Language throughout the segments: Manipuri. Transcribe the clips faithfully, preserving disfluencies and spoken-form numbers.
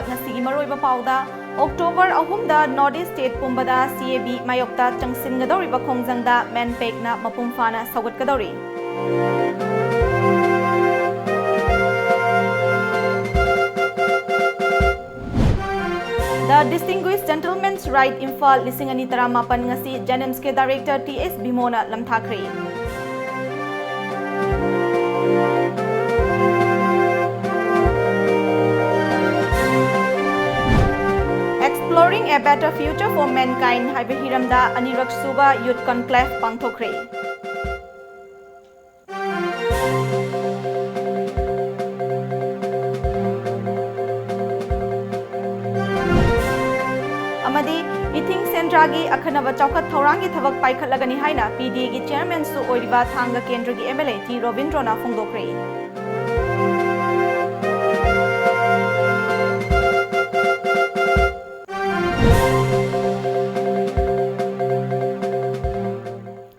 ꯉꯁꯤꯒꯤ ꯃꯔꯨꯑꯣꯏꯕ ꯄꯥꯎꯗ, ꯑꯣꯛꯇꯣꯕꯔ ꯑꯍꯨꯝꯗ North East state ꯄꯨꯝꯕꯗ C A B ꯃꯥꯌꯣꯛꯇ ꯆꯪꯁꯤꯟꯒꯗꯧꯔꯤꯕ ꯈꯣꯡꯖꯪꯗ MANPACꯅ ꯃꯄꯨꯡ ꯐꯥꯅ ꯁꯧꯒꯠꯀꯗꯧꯔꯤ꯫ The Distinguished Gentleman's Ride Imphal ꯂꯤꯁꯤꯡ ꯑꯅꯤ ꯇꯔꯥꯃꯥꯄꯟ ꯉꯁꯤ JNIMSꯀꯤ director T S ꯕꯤꯃꯣꯅ ꯂꯝꯊꯥꯈ꯭ꯔꯦ꯫ Exploring a Better Future for Mankind ꯍꯥꯏꯕ ꯍꯤꯔꯝꯗ ꯑꯅꯤꯔꯛ ꯁꯨꯕ Youth Conclave ꯄꯥꯡꯊꯣꯛꯈ꯭ꯔꯦ꯫ ꯑꯃꯗꯤ ꯏꯊꯤꯡ ꯁꯦꯟꯗ꯭ꯔꯥꯒꯤ ꯑꯈꯟꯅꯕ ꯆꯥꯎꯈꯠ ꯊꯧꯔꯥꯡꯒꯤ ꯊꯕꯛ ꯄꯥꯏꯈꯠꯂꯒꯅꯤ ꯍꯥꯏꯅ P D Aꯒꯤ chairmanꯁꯨ ꯑꯣꯏꯔꯤꯕ ꯊꯥꯡꯒ ꯀꯦꯟꯗ꯭ꯔꯒꯤ M L A ꯇꯤ ꯔꯣꯕꯤꯟꯗ꯭ꯔꯣꯅ ꯐꯣꯡꯗꯣꯛꯈ꯭ꯔꯦ꯫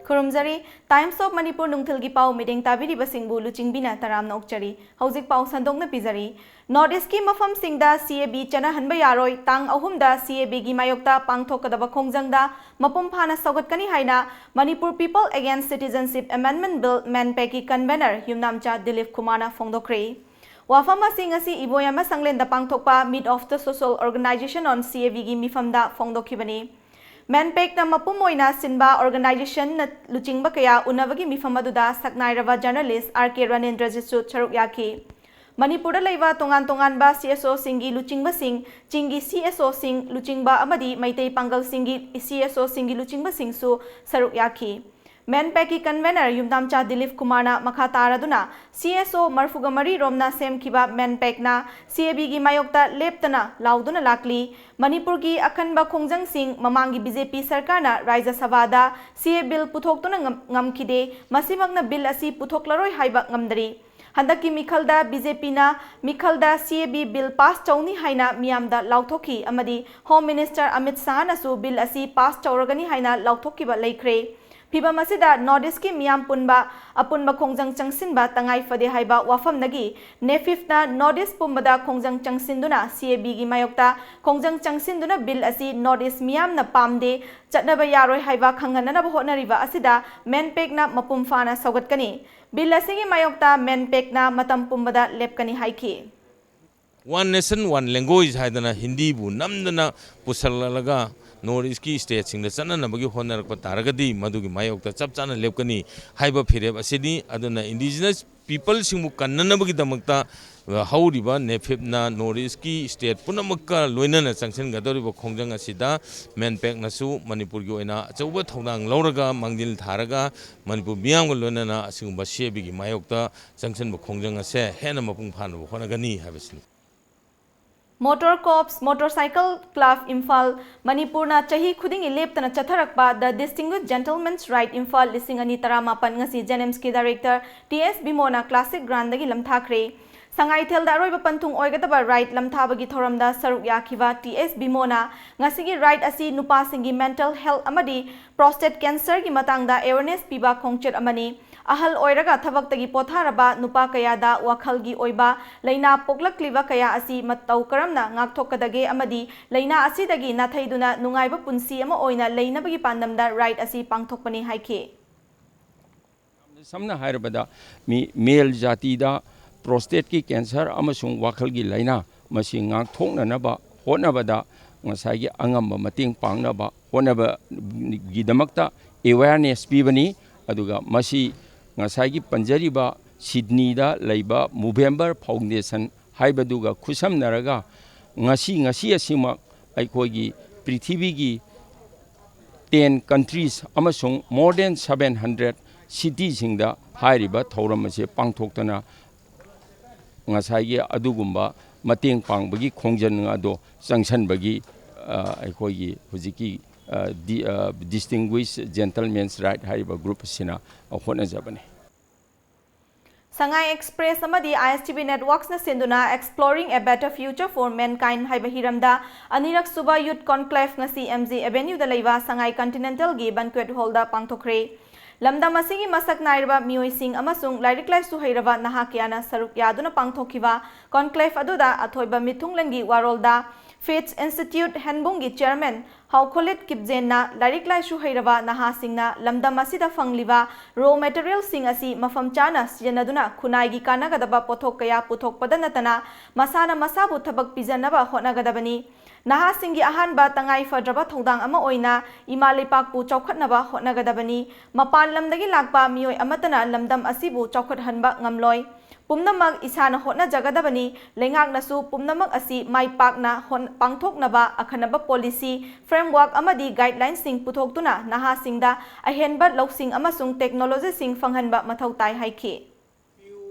ꯈꯨꯔꯨꯝꯖꯔꯤ꯫ Times of Manipur ꯅꯨꯡꯊꯤꯜꯒꯤ ꯄꯥꯎ ꯃꯤꯠꯌꯦꯡ ꯇꯥꯕꯤꯔꯤꯕꯁꯤꯡꯕꯨ ꯂꯨꯆꯤꯡꯕꯤꯅ ꯇꯔꯥꯝꯅ ꯑꯣꯛꯆꯔꯤ꯫ ꯍꯧꯖꯤꯛ ꯄꯥꯎ ꯁꯟꯗꯣꯛꯅ ꯄꯤꯖꯔꯤ꯫ North Eastꯀꯤ ꯃꯐꯝꯁꯤꯡꯗ C A B ꯆꯠꯅꯍꯟꯕ ꯌꯥꯔꯣꯏ꯫ ꯇꯥꯡ ꯑꯍꯨꯝꯗ C A Bꯒꯤ ꯃꯥꯌꯣꯛꯇ ꯄꯥꯡꯊꯣꯛꯀꯗꯕ ꯈꯣꯡꯖꯪꯗ ꯃꯄꯨꯡ ꯐꯥꯅ ꯁꯧꯒꯠꯀꯅꯤ ꯍꯥꯏꯅ Manipur People Against Citizenship Amendment Bill, MANPACꯀꯤ convener ꯌꯨꯝꯅꯥꯝꯆꯥ Dilip ꯀꯨꯃꯥꯔꯅ ꯐꯣꯡꯗꯣꯛꯈ꯭ꯔꯦ꯫ ꯋꯥꯐꯝ ꯑꯁꯤ ꯉꯁꯤ ꯏꯕꯣꯌꯥꯏꯃ ꯁꯪꯂꯦꯟꯗ ꯄꯥꯡꯊꯣꯛꯄ Meet of the Social Organization on C A Bꯒꯤ ꯃꯤꯐꯝꯗ ꯐꯣꯡꯗꯣꯛꯈꯤꯕꯅꯤ꯫ MANPACꯅ ꯃꯄꯨꯝ ꯑꯣꯏꯅ ꯁꯤꯟꯕ organizationꯅ ꯂꯨꯆꯤꯡꯕ ꯀꯌꯥ ꯎꯅꯕꯒꯤ ꯃꯤꯐꯝ ꯑꯗꯨꯗ ꯁꯛꯅꯥꯏꯔꯕ journalist R K ꯔꯥꯅꯦꯟꯗ꯭ꯔꯖꯤꯠꯁꯨ ꯁꯔꯨꯛ ꯌꯥꯈꯤ꯫ ꯃꯅꯤꯄꯨꯔꯗ ꯂꯩꯕ ꯇꯣꯉꯥꯟ ꯇꯣꯉꯥꯟꯕ C S Oꯁꯤꯡꯒꯤ ꯂꯨꯆꯤꯡꯕꯁꯤꯡ, ꯆꯤꯡꯒꯤ C S Oꯁꯤꯡ ꯂꯨꯆꯤꯡꯕ ꯑꯃꯗꯤ ꯃꯩꯇꯩ ꯄꯥꯡꯒꯜꯁꯤꯡꯒꯤ C S Oꯁꯤꯡꯒꯤ ꯂꯨꯆꯤꯡꯕꯁꯤꯡꯁꯨ ꯁꯔꯨꯛ ꯌꯥꯈꯤ꯫ MANPACꯀꯤ convener ꯌꯨꯝꯅꯥꯝꯆꯥ ꯗꯤꯂꯤꯞ ꯀꯨꯃꯥꯔꯅ ꯃꯈꯥ ꯇꯥꯔꯗꯨꯅ, C S O ꯃꯔꯐꯨꯒ ꯃꯔꯤ ꯔꯣꯝꯅ ꯁꯦꯝꯈꯤꯕ MANPACꯅ C A Bꯒꯤ ꯃꯥꯌꯣꯛꯇ ꯂꯦꯞꯇꯅ ꯂꯥꯎꯗꯨꯅ ꯂꯥꯛꯂꯤ꯫ ꯃꯅꯤꯄꯨꯔꯒꯤ ꯑꯈꯟꯕ ꯈꯣꯡꯖꯪꯁꯤꯡ, ꯃꯃꯥꯡꯒꯤ B J P ꯁꯔꯀꯥꯔꯅ ꯔꯥꯖ꯭ꯌ ꯁꯚꯥꯗ C A Bill ꯄꯨꯊꯣꯛꯇꯨꯅ ꯉꯝ-, ꯉꯝꯈꯤꯗꯦ꯫ ꯃꯁꯤꯃꯛꯅ bill ꯑꯁꯤ ꯄꯨꯊꯣꯛꯂꯔꯣꯏ ꯍꯥꯏꯕ ꯉꯝꯗꯔꯤ꯫ ꯍꯟꯗꯛꯀꯤ ꯃꯤꯈꯜꯗ B J Pꯅ ꯃꯤꯈꯜꯗ C A B bill pass ꯇꯧꯅꯤ ꯍꯥꯏꯅ ꯃꯤꯌꯥꯝꯗ ꯂꯥꯎꯊꯣꯛꯈꯤ ꯑꯃꯗꯤ Home Minister ꯑꯃꯤꯠ ꯁꯥꯍꯅꯁꯨ bill ꯑꯁꯤ pass ꯇꯧꯔꯒꯅꯤ ꯍꯥꯏꯅ ꯂꯥꯎꯊꯣꯛꯈꯤꯕ ꯂꯩꯈ꯭ꯔꯦ꯫ ꯐꯤꯚꯝ ꯑꯁꯤꯗ North East ꯀꯤ ꯃꯤꯌꯥꯝ ꯄꯨꯟꯕ ꯑꯄꯨꯟꯕ ꯈꯣꯡꯖꯪ ꯆꯪꯁꯤꯟꯕ ꯇꯉꯥꯏ ꯐꯗꯦ ꯍꯥꯏꯕ ꯋꯥꯐꯝꯗꯒꯤ NEFIP ꯅ North East ꯄꯨꯝꯕꯗ ꯈꯣꯡꯖꯪ ꯆꯪꯁꯤꯟꯗꯨꯅ CAB ꯒꯤ ꯃꯥꯌꯣꯛꯇ ꯈꯣꯡꯖꯪ ꯆꯪꯁꯤꯟꯗꯨꯅ ꯕꯤꯜ ꯑꯁꯤ North East ꯃꯤꯌꯥꯝꯅ ꯄꯥꯝꯗꯦ, ꯆꯠꯅꯕ ꯌꯥꯔꯣꯏ ꯍꯥꯏꯕ ꯈꯪꯍꯟꯅꯅꯕ ꯍꯣꯠꯅꯔꯤꯕ ꯑꯁꯤꯗ MANPAC ꯅ ꯃꯄꯨꯡ ꯐꯥꯅ ꯁꯧꯒꯠꯀꯅꯤ꯫ ꯕꯤꯜ ꯑꯁꯤꯒꯤ ꯃꯥꯌꯣꯛꯇ MANPAC ꯅ ꯃꯇꯝ ꯄꯨꯝꯕꯗ ꯂꯦꯞꯀꯅꯤ ꯍꯥꯏꯈꯤ꯫ One Nation One Language ꯍꯥꯏꯗꯅ ꯍꯤꯟꯗꯤꯕꯨ ꯅꯝꯗꯅ ꯄꯨꯁꯜꯂꯛꯂꯒ North East ꯀꯤ state ꯁꯤꯡꯗ ꯆꯠꯅꯅꯕꯒꯤ ꯍꯣꯠꯅꯔꯛꯄ ꯇꯥꯔꯒꯗꯤ ꯃꯗꯨꯒꯤ ꯃꯥꯌꯣꯛꯇ ꯆꯞ ꯆꯥꯅ ꯂꯦꯞꯀꯅꯤ ꯍꯥꯏꯕ ꯐꯤꯔꯦꯞ ꯑꯁꯤꯅꯤ꯫ ꯑꯗꯨꯅ indigenous people ꯁꯤꯡꯕꯨ ꯀꯟꯅꯅꯕꯒꯤꯗꯃꯛꯇ, ꯑ, ꯍꯧꯔꯤꯕ NEFIP ꯅ North East ꯀꯤ state ꯄꯨꯝꯅꯃꯛꯀ ꯂꯣꯏꯅꯅ ꯆꯪꯁꯤꯟꯒꯗꯧꯔꯤꯕ ꯈꯣꯡꯖꯪ ꯑꯁꯤꯗ MANPAC ꯅꯁꯨ ꯃꯅꯤꯄꯨꯔꯒꯤ ꯑꯣꯏꯅ ꯑꯆꯧꯕ ꯊꯧꯗꯥꯡ ꯂꯧꯔꯒ ꯃꯥꯡꯖꯤꯜ ꯊꯥꯔꯒ ꯃꯅꯤꯄꯨꯔ ꯃꯤꯌꯥꯝꯒ ꯂꯣꯏꯅꯅ ꯑꯁꯤꯒꯨꯝꯕ CAB ꯒꯤ ꯃꯥꯌꯣꯛꯇ ꯆꯪꯁꯤꯟꯕ ꯈꯣꯡꯖꯪ ꯑꯁꯦ ꯍꯦꯟꯅ ꯃꯄꯨꯡ ꯐꯥꯅꯕ ꯍꯣꯠꯅꯒꯅꯤ ꯍꯥꯏꯕꯁꯤꯅꯤ꯫ Motor Corps Motorcycle Club Imphal ꯃꯅꯤꯄꯨꯔꯅ ꯆꯍꯤ ꯈꯨꯗꯤꯡꯒꯤ ꯂꯦꯞꯇꯅ ꯆꯠꯊꯔꯛꯄ The Distinguished Gentleman's Ride Imphal ꯂꯤꯁꯤꯡ ꯑꯅꯤ ꯇꯔꯥꯃꯥꯄꯟ ꯉꯁꯤ JANIMS ꯀꯤ director T S ꯕꯤꯃꯣꯅ classic ground ꯗꯒꯤ ꯂꯝꯊꯥꯈ꯭ꯔꯦ꯫ ꯁꯉꯥꯏꯊꯦꯜꯗ ꯑꯔꯣꯏꯕ ꯄꯟꯊꯨꯡ ꯑꯣꯏꯒꯗꯕ ride ꯂꯝꯊꯥꯕꯒꯤ ꯊꯧꯔꯝꯗ ꯁꯔꯨꯛ ꯌꯥꯈꯤꯕ T S ꯕꯤꯃꯣꯅ ꯉꯁꯤꯒꯤ ride ꯑꯁꯤ ꯅꯨꯄꯥꯁꯤꯡꯒꯤ mental health ꯑꯃꯗꯤ prostate cancer ꯒꯤ ꯃꯇꯥꯡꯗ awareness ꯄꯤꯕ ꯈꯣꯡꯆꯠ ꯑꯃꯅꯤ꯫ ꯑꯍꯜ ꯑꯣꯏꯔꯒ ꯊꯕꯛꯇꯒꯤ ꯄꯣꯊꯥꯔꯕ ꯅꯨꯄꯥ ꯀꯌꯥꯗ ꯋꯥꯈꯜꯒꯤ ꯑꯣꯏꯕ ꯂꯥꯏꯅꯥ ꯄꯣꯛꯂꯛꯂꯤꯕ ꯀꯌꯥ ꯑꯁꯤ ꯃꯇꯧ ꯀꯔꯝꯅ ꯉꯥꯛꯊꯣꯛꯀꯗꯒꯦ ꯑꯃꯗꯤ ꯂꯥꯏꯅꯥ ꯑꯁꯤꯗꯒꯤ ꯅꯥꯊꯩꯗꯨꯅ ꯅꯨꯡꯉꯥꯏꯕ ꯄꯨꯟꯁꯤ ꯑꯃ ꯑꯣꯏꯅ ꯂꯩꯅꯕꯒꯤ ꯄꯥꯟꯗꯝꯗ ride ꯑꯁꯤ ꯄꯥꯡꯊꯣꯛꯄꯅꯤ ꯍꯥꯏꯈꯤ꯫ ꯁꯝꯅ ꯍꯥꯏꯔꯕꯗ, ꯃꯤ, male ꯖꯥꯇꯤꯗ prostate ꯀꯤ cancer ꯑꯃꯁꯨꯡ ꯋꯥꯈꯜꯒꯤ ꯂꯥꯏꯅꯥ ꯃꯁꯤ ꯉꯥꯛꯊꯣꯛꯅꯅꯕ ꯍꯣꯠꯅꯕꯗ ꯉꯁꯥꯏꯒꯤ ꯑꯉꯝꯕ ꯃꯇꯦꯡ ꯄꯥꯡꯅꯕ ꯍꯣꯠꯅꯕꯒꯤꯗꯃꯛꯇ awareness ꯄꯤꯕꯅꯤ꯫ ꯑꯗꯨꯒ ꯃꯁꯤ ꯉꯁꯥꯏꯒꯤ ꯄꯟꯖꯔꯤꯕ ꯁꯤꯗꯅꯤꯗ ꯂꯩꯕ Movember Foundation ꯍꯥꯏꯕꯗꯨꯒ ꯈꯨꯠꯁꯝꯅꯔꯒ ꯉꯁꯤ, ꯉꯁꯤ ꯑꯁꯤꯃꯛ ꯑꯩꯈꯣꯏꯒꯤ ꯄ꯭ꯔꯤꯊꯤꯕꯤꯒꯤ ten countries ꯑꯃꯁꯨꯡ more than seven hundred city ꯁꯤꯡꯗ ꯍꯥꯏꯔꯤꯕ ꯊꯧꯔꯝ ꯑꯁꯤ ꯄꯥꯡꯊꯣꯛꯇꯅ ꯉꯁꯥꯏꯒꯤ ꯑꯗꯨꯒꯨꯝꯕ ꯃꯇꯦꯡ ꯄꯥꯡꯕꯒꯤ ꯈꯣꯡꯖꯪ ꯑꯗꯣ ꯆꯪꯁꯟꯕꯒꯤ, ꯑ, ꯑꯩꯈꯣꯏꯒꯤ ꯍꯧꯖꯤꯛꯀꯤ, ꯑ, ꯗꯤ-, ꯑ, Distinguished Gentleman's Ride ꯍꯥꯏꯔꯤꯕ group ꯑꯁꯤꯅ ꯍꯣꯠꯅꯖꯕꯅꯤ꯫ Sangai Express ꯑꯃꯗꯤ I S T V Networksꯅ ꯁꯤꯟꯗꯨꯅ Exploring a Better Future for Mankind ꯍꯥꯏꯕ ꯍꯤꯔꯝꯗ ꯑꯅꯤꯔꯛ ꯁꯨꯕ Youth Conclave ꯉꯁꯤ M G Avenueꯗ ꯂꯩꯕ ꯁꯉꯥꯏ Continentalꯒꯤ Banquet Hallꯗ ꯄꯥꯡꯊꯣꯛꯈ꯭ꯔꯦ꯫ ꯂꯝꯗꯝ ꯑꯁꯤꯒꯤ ꯃꯁꯛ ꯅꯥꯏꯔꯕ ꯃꯤꯑꯣꯏꯁꯤꯡ ꯑꯃꯁꯨꯡ ꯂꯥꯏꯔꯤꯛ ꯂꯥꯏꯁꯨ ꯍꯩꯔꯕ ꯅꯍꯥ ꯀꯌꯥꯅ ꯁꯔꯨꯛ ꯌꯥꯗꯨꯅ ꯄꯥꯡꯊꯣꯛꯈꯤꯕ Conclave ꯑꯗꯨꯗ ꯑꯊꯣꯏꯕ ꯃꯤꯊꯨꯡꯂꯦꯟꯒꯤ ꯋꯥꯔꯣꯜꯗ Fitch Institute ꯍꯦꯟꯕꯨꯡꯒꯤ Chairman ꯍꯥꯎꯈꯣꯂꯤꯠ ꯀꯤꯞꯖꯦꯟꯅ ꯂꯥꯏꯔꯤꯛ ꯂꯥꯏꯁꯨ ꯍꯩꯔꯕ ꯅꯍꯥꯁꯤꯡꯅ ꯂꯝꯗꯝ ꯑꯁꯤꯗ ꯐꯪꯂꯤꯕ raw materialꯁꯤꯡ ꯑꯁꯤ ꯃꯐꯝ ꯆꯥꯅ ꯁꯤꯖꯤꯟꯅꯗꯨꯅ ꯈꯨꯟꯅꯥꯏꯒꯤ ꯀꯥꯟꯅꯒꯗꯕ ꯄꯣꯠꯊꯣꯛ ꯀꯌꯥ ꯄꯨꯊꯣꯛꯄꯗ ꯅꯠꯇꯅ ꯃꯁꯥꯅ ꯃꯁꯥꯕꯨ ꯊꯕꯛ ꯄꯤꯖꯅꯕ ꯍꯣꯠꯅꯒꯗꯕꯅꯤ꯫ ꯅꯍꯥꯁꯤꯡꯒꯤ ꯑꯍꯥꯟꯕ ꯇꯉꯥꯏ ꯐꯗ꯭ꯔꯕ ꯊꯧꯗꯥꯡ ꯑꯃ ꯑꯣꯏꯅ ꯏꯃꯥ ꯂꯩꯄꯥꯛꯄꯨ ꯆꯥꯎꯈꯠꯅꯕ ꯍꯣꯠꯅꯒꯗꯕꯅꯤ꯫ ꯃꯄꯥꯟ ꯂꯝꯗꯒꯤ ꯂꯥꯛꯄ ꯃꯤꯑꯣꯏ ꯑꯃꯠꯇꯅ ꯂꯝꯗꯝ ꯑꯁꯤꯕꯨ ꯆꯥꯎꯈꯠꯍꯟꯕ ꯉꯝꯂꯣꯏ꯫ ꯄꯨꯝꯅꯃꯛ ꯏꯁꯥꯅ ꯍꯣꯠꯅꯖꯒꯗꯕꯅꯤ꯫ ꯂꯩꯉꯥꯛꯅꯁꯨ ꯄꯨꯝꯅꯃꯛ ꯑꯁꯤ ꯃꯥꯏ ꯄꯥꯛꯅ ꯍꯣꯟ-, ꯄꯥꯡꯊꯣꯛꯅꯕ ꯑꯈꯟꯅꯕ policy, framework ꯑꯃꯗꯤ guidelinesꯁꯤꯡ ꯄꯨꯊꯣꯛꯇꯨꯅ ꯅꯍꯥꯁꯤꯡꯗ ꯑꯍꯦꯟꯕ ꯂꯧꯁꯤꯡ ꯑꯃꯁꯨꯡ technologyꯁꯤꯡ ꯐꯪꯍꯟꯕ ꯃꯊꯧ ꯇꯥꯏ ꯍꯥꯏꯈꯤ꯫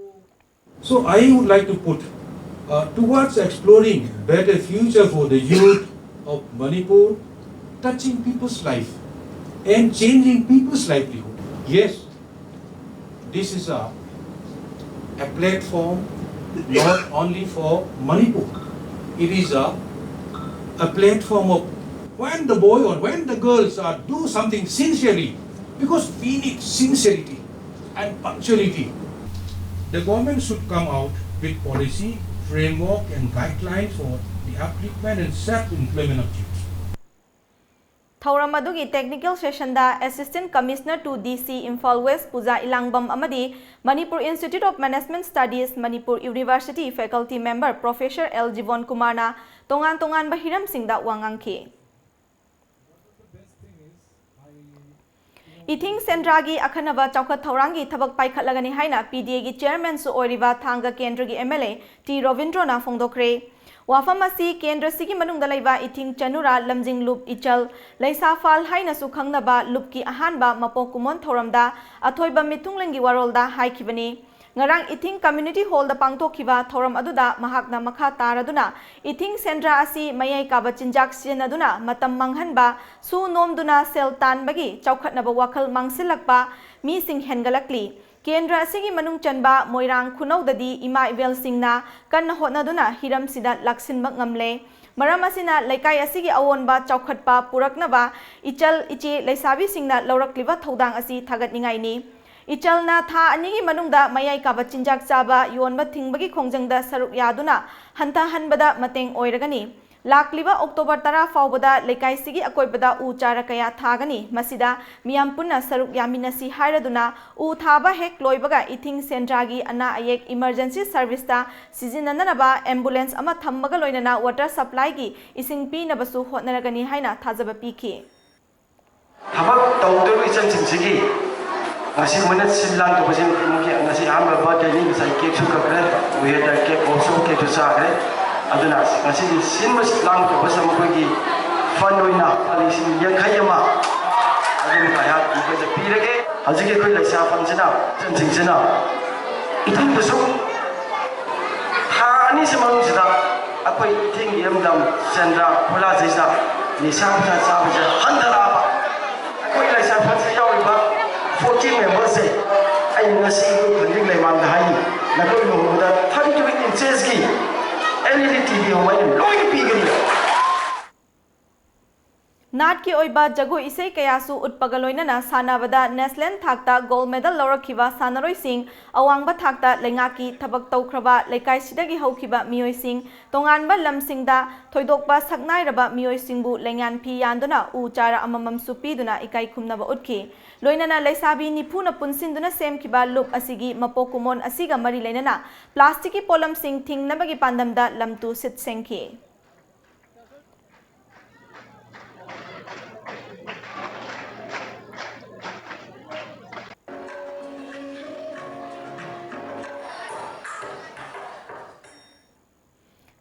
So I would like to put, uh, towards exploring better future for the youth of Manipur, touching people's life and changing people's livelihood. Yes, this is a, a platform not only for Manipur. It is a, a platform of when the boy or when the girls are do something sincerely, because we need sincerity and punctuality. The government should come out with policy, framework and guidelines for the upliftment and self-employment of youth. ꯊꯧꯔꯝ ꯑꯗꯨꯒꯤ technical sessionꯗ Assistant Commissioner to D C Imphal West ꯄꯨꯖꯥ ꯏꯂꯥꯡꯕꯝ ꯑꯃꯗꯤ Manipur Institute of Management Studies, Manipur University faculty member Professor L ꯖꯤꯕꯣꯟ ꯀꯨꯃꯥꯔꯅ ꯇꯣꯉꯥꯟ ꯇꯣꯉꯥꯟꯕ ꯍꯤꯔꯝꯁꯤꯡꯗ ꯋꯥ ꯉꯥꯡꯈꯤ꯫ ꯏꯊꯤꯡ ꯁꯦꯟꯗ꯭ꯔꯥꯒꯤ ꯑꯈꯟꯅꯕ ꯆꯥꯎꯈꯠ ꯊꯧꯔꯥꯡꯒꯤ ꯊꯕꯛ ꯄꯥꯏꯈꯠꯂꯒꯅꯤ ꯍꯥꯏꯅ P D Aꯒꯤ chairmanꯁꯨ ꯑꯣꯏꯔꯤꯕ ꯊꯥꯡꯒ ꯀꯦꯟꯗ꯭ꯔꯒꯤ M L A ꯇꯤ ꯔꯣꯕꯤꯟꯗ꯭ꯔꯣꯅ ꯐꯣꯡꯗꯣꯛꯈ꯭ꯔꯦ꯫ ꯋꯥꯐꯝ ꯑꯁꯤ ꯀꯦꯟꯗ꯭ꯔꯁꯤꯒꯤ ꯃꯅꯨꯡꯗ ꯂꯩꯕ ꯏꯊꯤꯡ ꯆꯅꯨꯔꯥ ꯂꯝꯖꯤꯡ ꯂꯨꯞ ꯏꯆꯜ, ꯂꯩꯁꯥꯐꯥꯜ ꯍꯥꯏꯅꯁꯨ ꯈꯪꯅꯕ ꯂꯨꯞꯀꯤ ꯑꯍꯥꯟꯕ ꯃꯄꯣꯛ ꯀꯨꯝꯑꯣꯟ ꯊꯧꯔꯝꯗ ꯑꯊꯣꯏꯕ ꯃꯤꯊꯨꯡꯂꯦꯟꯒꯤ ꯋꯥꯔꯣꯜꯗ ꯍꯥꯏꯈꯤꯕꯅꯤ꯫ ꯉꯔꯥꯡ ꯏꯊꯤꯡ community hallꯗ ꯄꯥꯡꯊꯣꯛꯈꯤꯕ ꯊꯧꯔꯝ ꯑꯗꯨꯗ ꯃꯍꯥꯛꯅ ꯃꯈꯥ ꯇꯥꯔꯗꯨꯅ ꯏꯊꯤꯡ ꯁꯦꯟꯗ꯭ꯔꯥ ꯑꯁꯤ ꯃꯌꯥꯏ ꯀꯥꯕ ꯆꯤꯟꯖꯥꯛ ꯁꯤꯖꯤꯟꯅꯗꯨꯅ ꯃꯇꯝ ꯃꯥꯡꯍꯟꯕ, ꯁꯨ ꯅꯣꯝꯗꯨꯅ ꯁꯦꯜ ꯇꯥꯟꯕꯒꯤ ꯆꯥꯎꯈꯠꯅꯕ ꯋꯥꯈꯜ ꯃꯥꯡꯁꯤꯜꯂꯛꯄ, ꯃꯤꯁꯤꯡ ꯍꯦꯟꯒꯠꯂꯛꯂꯤ꯫ ꯀꯦꯟꯗ꯭ꯔ ꯑꯁꯤꯒꯤ ꯃꯅꯨꯡ ꯆꯟꯕ ꯃꯣꯏꯔꯥꯡ ꯈꯨꯅꯧꯗꯗꯤ ꯏꯃꯥ ꯏꯕꯦꯜꯁꯤꯡꯅ ꯀꯟꯅ ꯍꯣꯠꯅꯗꯨꯅ ꯍꯤꯔꯝꯁꯤꯗ ꯂꯥꯛꯁꯤꯟꯕ ꯉꯝꯂꯦ꯫ ꯃꯔꯝ ꯑꯁꯤꯅ ꯂꯩꯀꯥꯏ ꯑꯁꯤꯒꯤ ꯑꯑꯣꯟꯕ ꯆꯥꯎꯈꯠꯄ ꯄꯨꯔꯛꯅꯕ ꯏꯆꯜ ꯏꯆꯦ ꯂꯩꯁꯥꯕꯤꯁꯤꯡꯅ ꯂꯧꯔꯛꯂꯤꯕ ꯊꯧꯗꯥꯡ ꯑꯁꯤ ꯊꯥꯒꯠꯅꯤꯡꯉꯥꯏꯅꯤ꯫ ꯏꯆꯜꯅ ꯊꯥ ꯑꯅꯤꯒꯤ ꯃꯅꯨꯡꯗ ꯃꯌꯥꯏ ꯀꯥꯕ ꯆꯤꯟꯖꯥꯛ ꯆꯥꯕ ꯌꯣꯟꯕ ꯊꯤꯡꯕꯒꯤ ꯈꯣꯡꯖꯪꯗ ꯁꯔꯨꯛ ꯌꯥꯗꯨꯅ ꯍꯟꯊꯍꯟꯕꯗ ꯃꯇꯦꯡ ꯑꯣꯏꯔꯒꯅꯤ꯫ ꯂꯥꯛꯂꯤꯕ ꯑꯣꯛꯇꯣꯕꯔ ꯇꯔꯥ ꯐꯥꯎꯕꯗ ꯂꯩꯀꯥꯏꯁꯤꯒꯤ ꯑꯀꯣꯏꯕꯗ ꯎ ꯆꯥꯔ ꯀꯌꯥ ꯊꯥꯒꯅꯤ꯫ ꯃꯁꯤꯗ ꯃꯤꯌꯥꯝ ꯄꯨꯟꯅ ꯁꯔꯨꯛ ꯌꯥꯃꯤꯟꯅꯁꯤ ꯍꯥꯏꯔꯗꯨꯅ ꯎ ꯊꯥꯕ ꯍꯦꯛ ꯂꯣꯏꯕꯒ ꯏꯊꯤꯡ ꯁꯦꯟꯗ꯭ꯔꯥꯒꯤ ꯑꯅꯥ ꯑꯌꯦꯛ ꯏꯃꯔꯖꯦꯟꯁꯤ ꯁꯔꯚꯤꯁꯇ ꯁꯤꯖꯤꯟꯅꯅꯕ ꯑꯦꯝꯕꯨꯂꯦꯟꯁ ꯑꯃ ꯊꯝꯕꯒ ꯂꯣꯏꯅꯅ ꯋꯥꯇꯔ ꯁꯄ꯭ꯂꯥꯏꯒꯤ ꯏꯁꯤꯡ ꯄꯤꯅꯕꯁꯨ ꯍꯣꯠꯅꯔꯒꯅꯤ ꯍꯥꯏꯅ ꯊꯥꯖꯕ ꯄꯤꯈꯤ꯫ ꯊꯕꯛ ꯇꯧꯗꯧꯔꯤꯕ ꯏꯆꯟꯁꯤꯡꯁꯤꯒꯤ ꯉꯁꯤ ꯃꯣꯏꯅ ꯁꯤꯟ ꯂꯥꯡꯗꯧꯕꯁꯤ ꯃꯣꯏꯒꯤ ꯉꯁꯤ ꯑꯍꯥꯟꯕ ꯕꯥꯔꯊꯗꯦꯅꯤ, ꯉꯁꯥꯏ ꯀꯦꯛꯁꯨ ꯀꯛꯈ꯭ꯔꯦ, ꯋꯦꯗꯔ ꯀꯦꯛ ꯑꯣꯜꯁꯣ ꯀꯦꯛꯁꯨ ꯆꯥꯈ꯭ꯔꯦ꯫ ꯑꯗꯨꯅ ꯉꯁꯤꯒꯤ ꯁꯤꯟꯕ ꯂꯥꯡꯗꯧꯕꯁꯤꯗ ꯃꯈꯣꯏꯒꯤ ꯐꯟ ꯑꯣꯏꯅ ꯂꯨꯄꯥ ꯂꯤꯁꯤꯡ ꯌꯥꯡꯈꯩ ꯑꯃ ꯑꯗꯨꯝ ꯑꯩꯍꯥꯛ ꯃꯈꯣꯏꯗ ꯄꯤꯔꯒꯦ꯫ ꯍꯧꯖꯤꯛꯀꯤ ꯑꯩꯈꯣꯏ ꯂꯩꯁꯥ ꯐꯟꯁꯤꯅ ꯏꯆꯟꯁꯤꯡꯁꯤꯅ ꯏꯊꯤꯡꯗꯁꯨ ꯊꯥ ꯑꯅꯤꯁꯤ ꯃꯅꯨꯡꯁꯤꯗ ꯑꯩꯈꯣꯏ ꯏꯊꯤꯡ ꯏꯔꯝꯗꯝ ꯆꯦꯟꯗ꯭ꯔ ꯈꯨꯂꯥꯁꯤꯗ ꯅꯤꯁꯥ ꯄꯨꯁꯥ ꯆꯥꯕꯁꯦ ꯍꯟꯊꯔꯛꯑꯕ ꯑꯩꯈꯣꯏ ꯂꯩꯁꯥ ꯐꯟꯁꯤꯗ ꯌꯥꯎꯔꯤꯕ ꯐꯣꯔꯇꯤ ꯃꯦꯝꯕꯔꯁꯦ ꯑꯩ ꯉꯁꯤ ꯑꯩꯈꯣꯏ ꯈꯨꯟꯒꯤ ꯂꯩꯃꯥꯡꯗ ꯍꯥꯏꯔꯤ, ꯅꯈꯣꯏ ꯂꯨꯍꯣꯡꯕꯗ ꯊꯥꯔꯇꯤ ꯇꯨ ꯏꯟꯆꯦꯁꯀꯤ L E D T V ꯑꯃ ꯑꯩꯅ ꯂꯣꯏꯅ ꯄꯤꯒꯅꯤ꯫ ꯅꯥꯠꯀꯤ ꯑꯣꯏꯕ ꯖꯒꯣꯏ ꯏꯁꯩ ꯀꯌꯥꯁꯨ ꯎꯠꯄꯒ ꯂꯣꯏꯅꯅ ꯁꯥꯟꯅꯕꯗ ꯅꯦꯁꯅꯦꯜ ꯊꯥꯛꯇ ꯒꯣꯜꯗ ꯃꯦꯗꯜ ꯂꯧꯔꯛꯈꯤꯕ ꯁꯥꯟꯅꯔꯣꯏꯁꯤꯡ, ꯑꯋꯥꯡꯕ ꯊꯥꯛꯇ ꯂꯩꯉꯥꯛꯀꯤ ꯊꯕꯛ ꯇꯧꯈ꯭ꯔꯕ ꯂꯩꯀꯥꯏꯁꯤꯗꯒꯤ ꯍꯧꯈꯤꯕ ꯃꯤꯑꯣꯏꯁꯤꯡ, ꯇꯣꯉꯥꯟꯕ ꯂꯝꯁꯤꯡꯗ ꯊꯣꯏꯗꯣꯛꯄ ꯁꯛꯅꯥꯏꯔꯕ ꯃꯤꯑꯣꯏꯁꯤꯡꯕꯨ ꯂꯩꯉꯥꯟ ꯐꯤ ꯌꯥꯟꯗꯨꯅ ꯎ ꯆꯥꯔ ꯑꯃꯃꯝꯁꯨ ꯄꯤꯗꯨꯅ ꯏꯀꯥꯏ ꯈꯨꯝꯅꯕ ꯎꯠꯈꯤ꯫ ꯂꯣꯏꯅꯅ ꯂꯩꯁꯥꯕꯤ ꯅꯤꯐꯨꯅ ꯄꯨꯟꯁꯤꯟꯗꯨꯅ ꯁꯦꯝꯈꯤꯕ ꯂꯨꯞ ꯑꯁꯤꯒꯤ ꯃꯄꯣꯛ ꯀꯨꯝꯑꯣꯟ ꯑꯁꯤꯒ ꯃꯔꯤ ꯂꯩꯅꯅ ꯄ꯭ꯂꯥꯁꯇꯤꯛꯀꯤ ꯄꯣꯠꯂꯝꯁꯤꯡ ꯊꯤꯡꯅꯕꯒꯤ ꯄꯥꯟꯗꯝꯗ ꯂꯝꯇꯨ ꯁꯤꯠ ꯁꯦꯡꯈꯤ꯫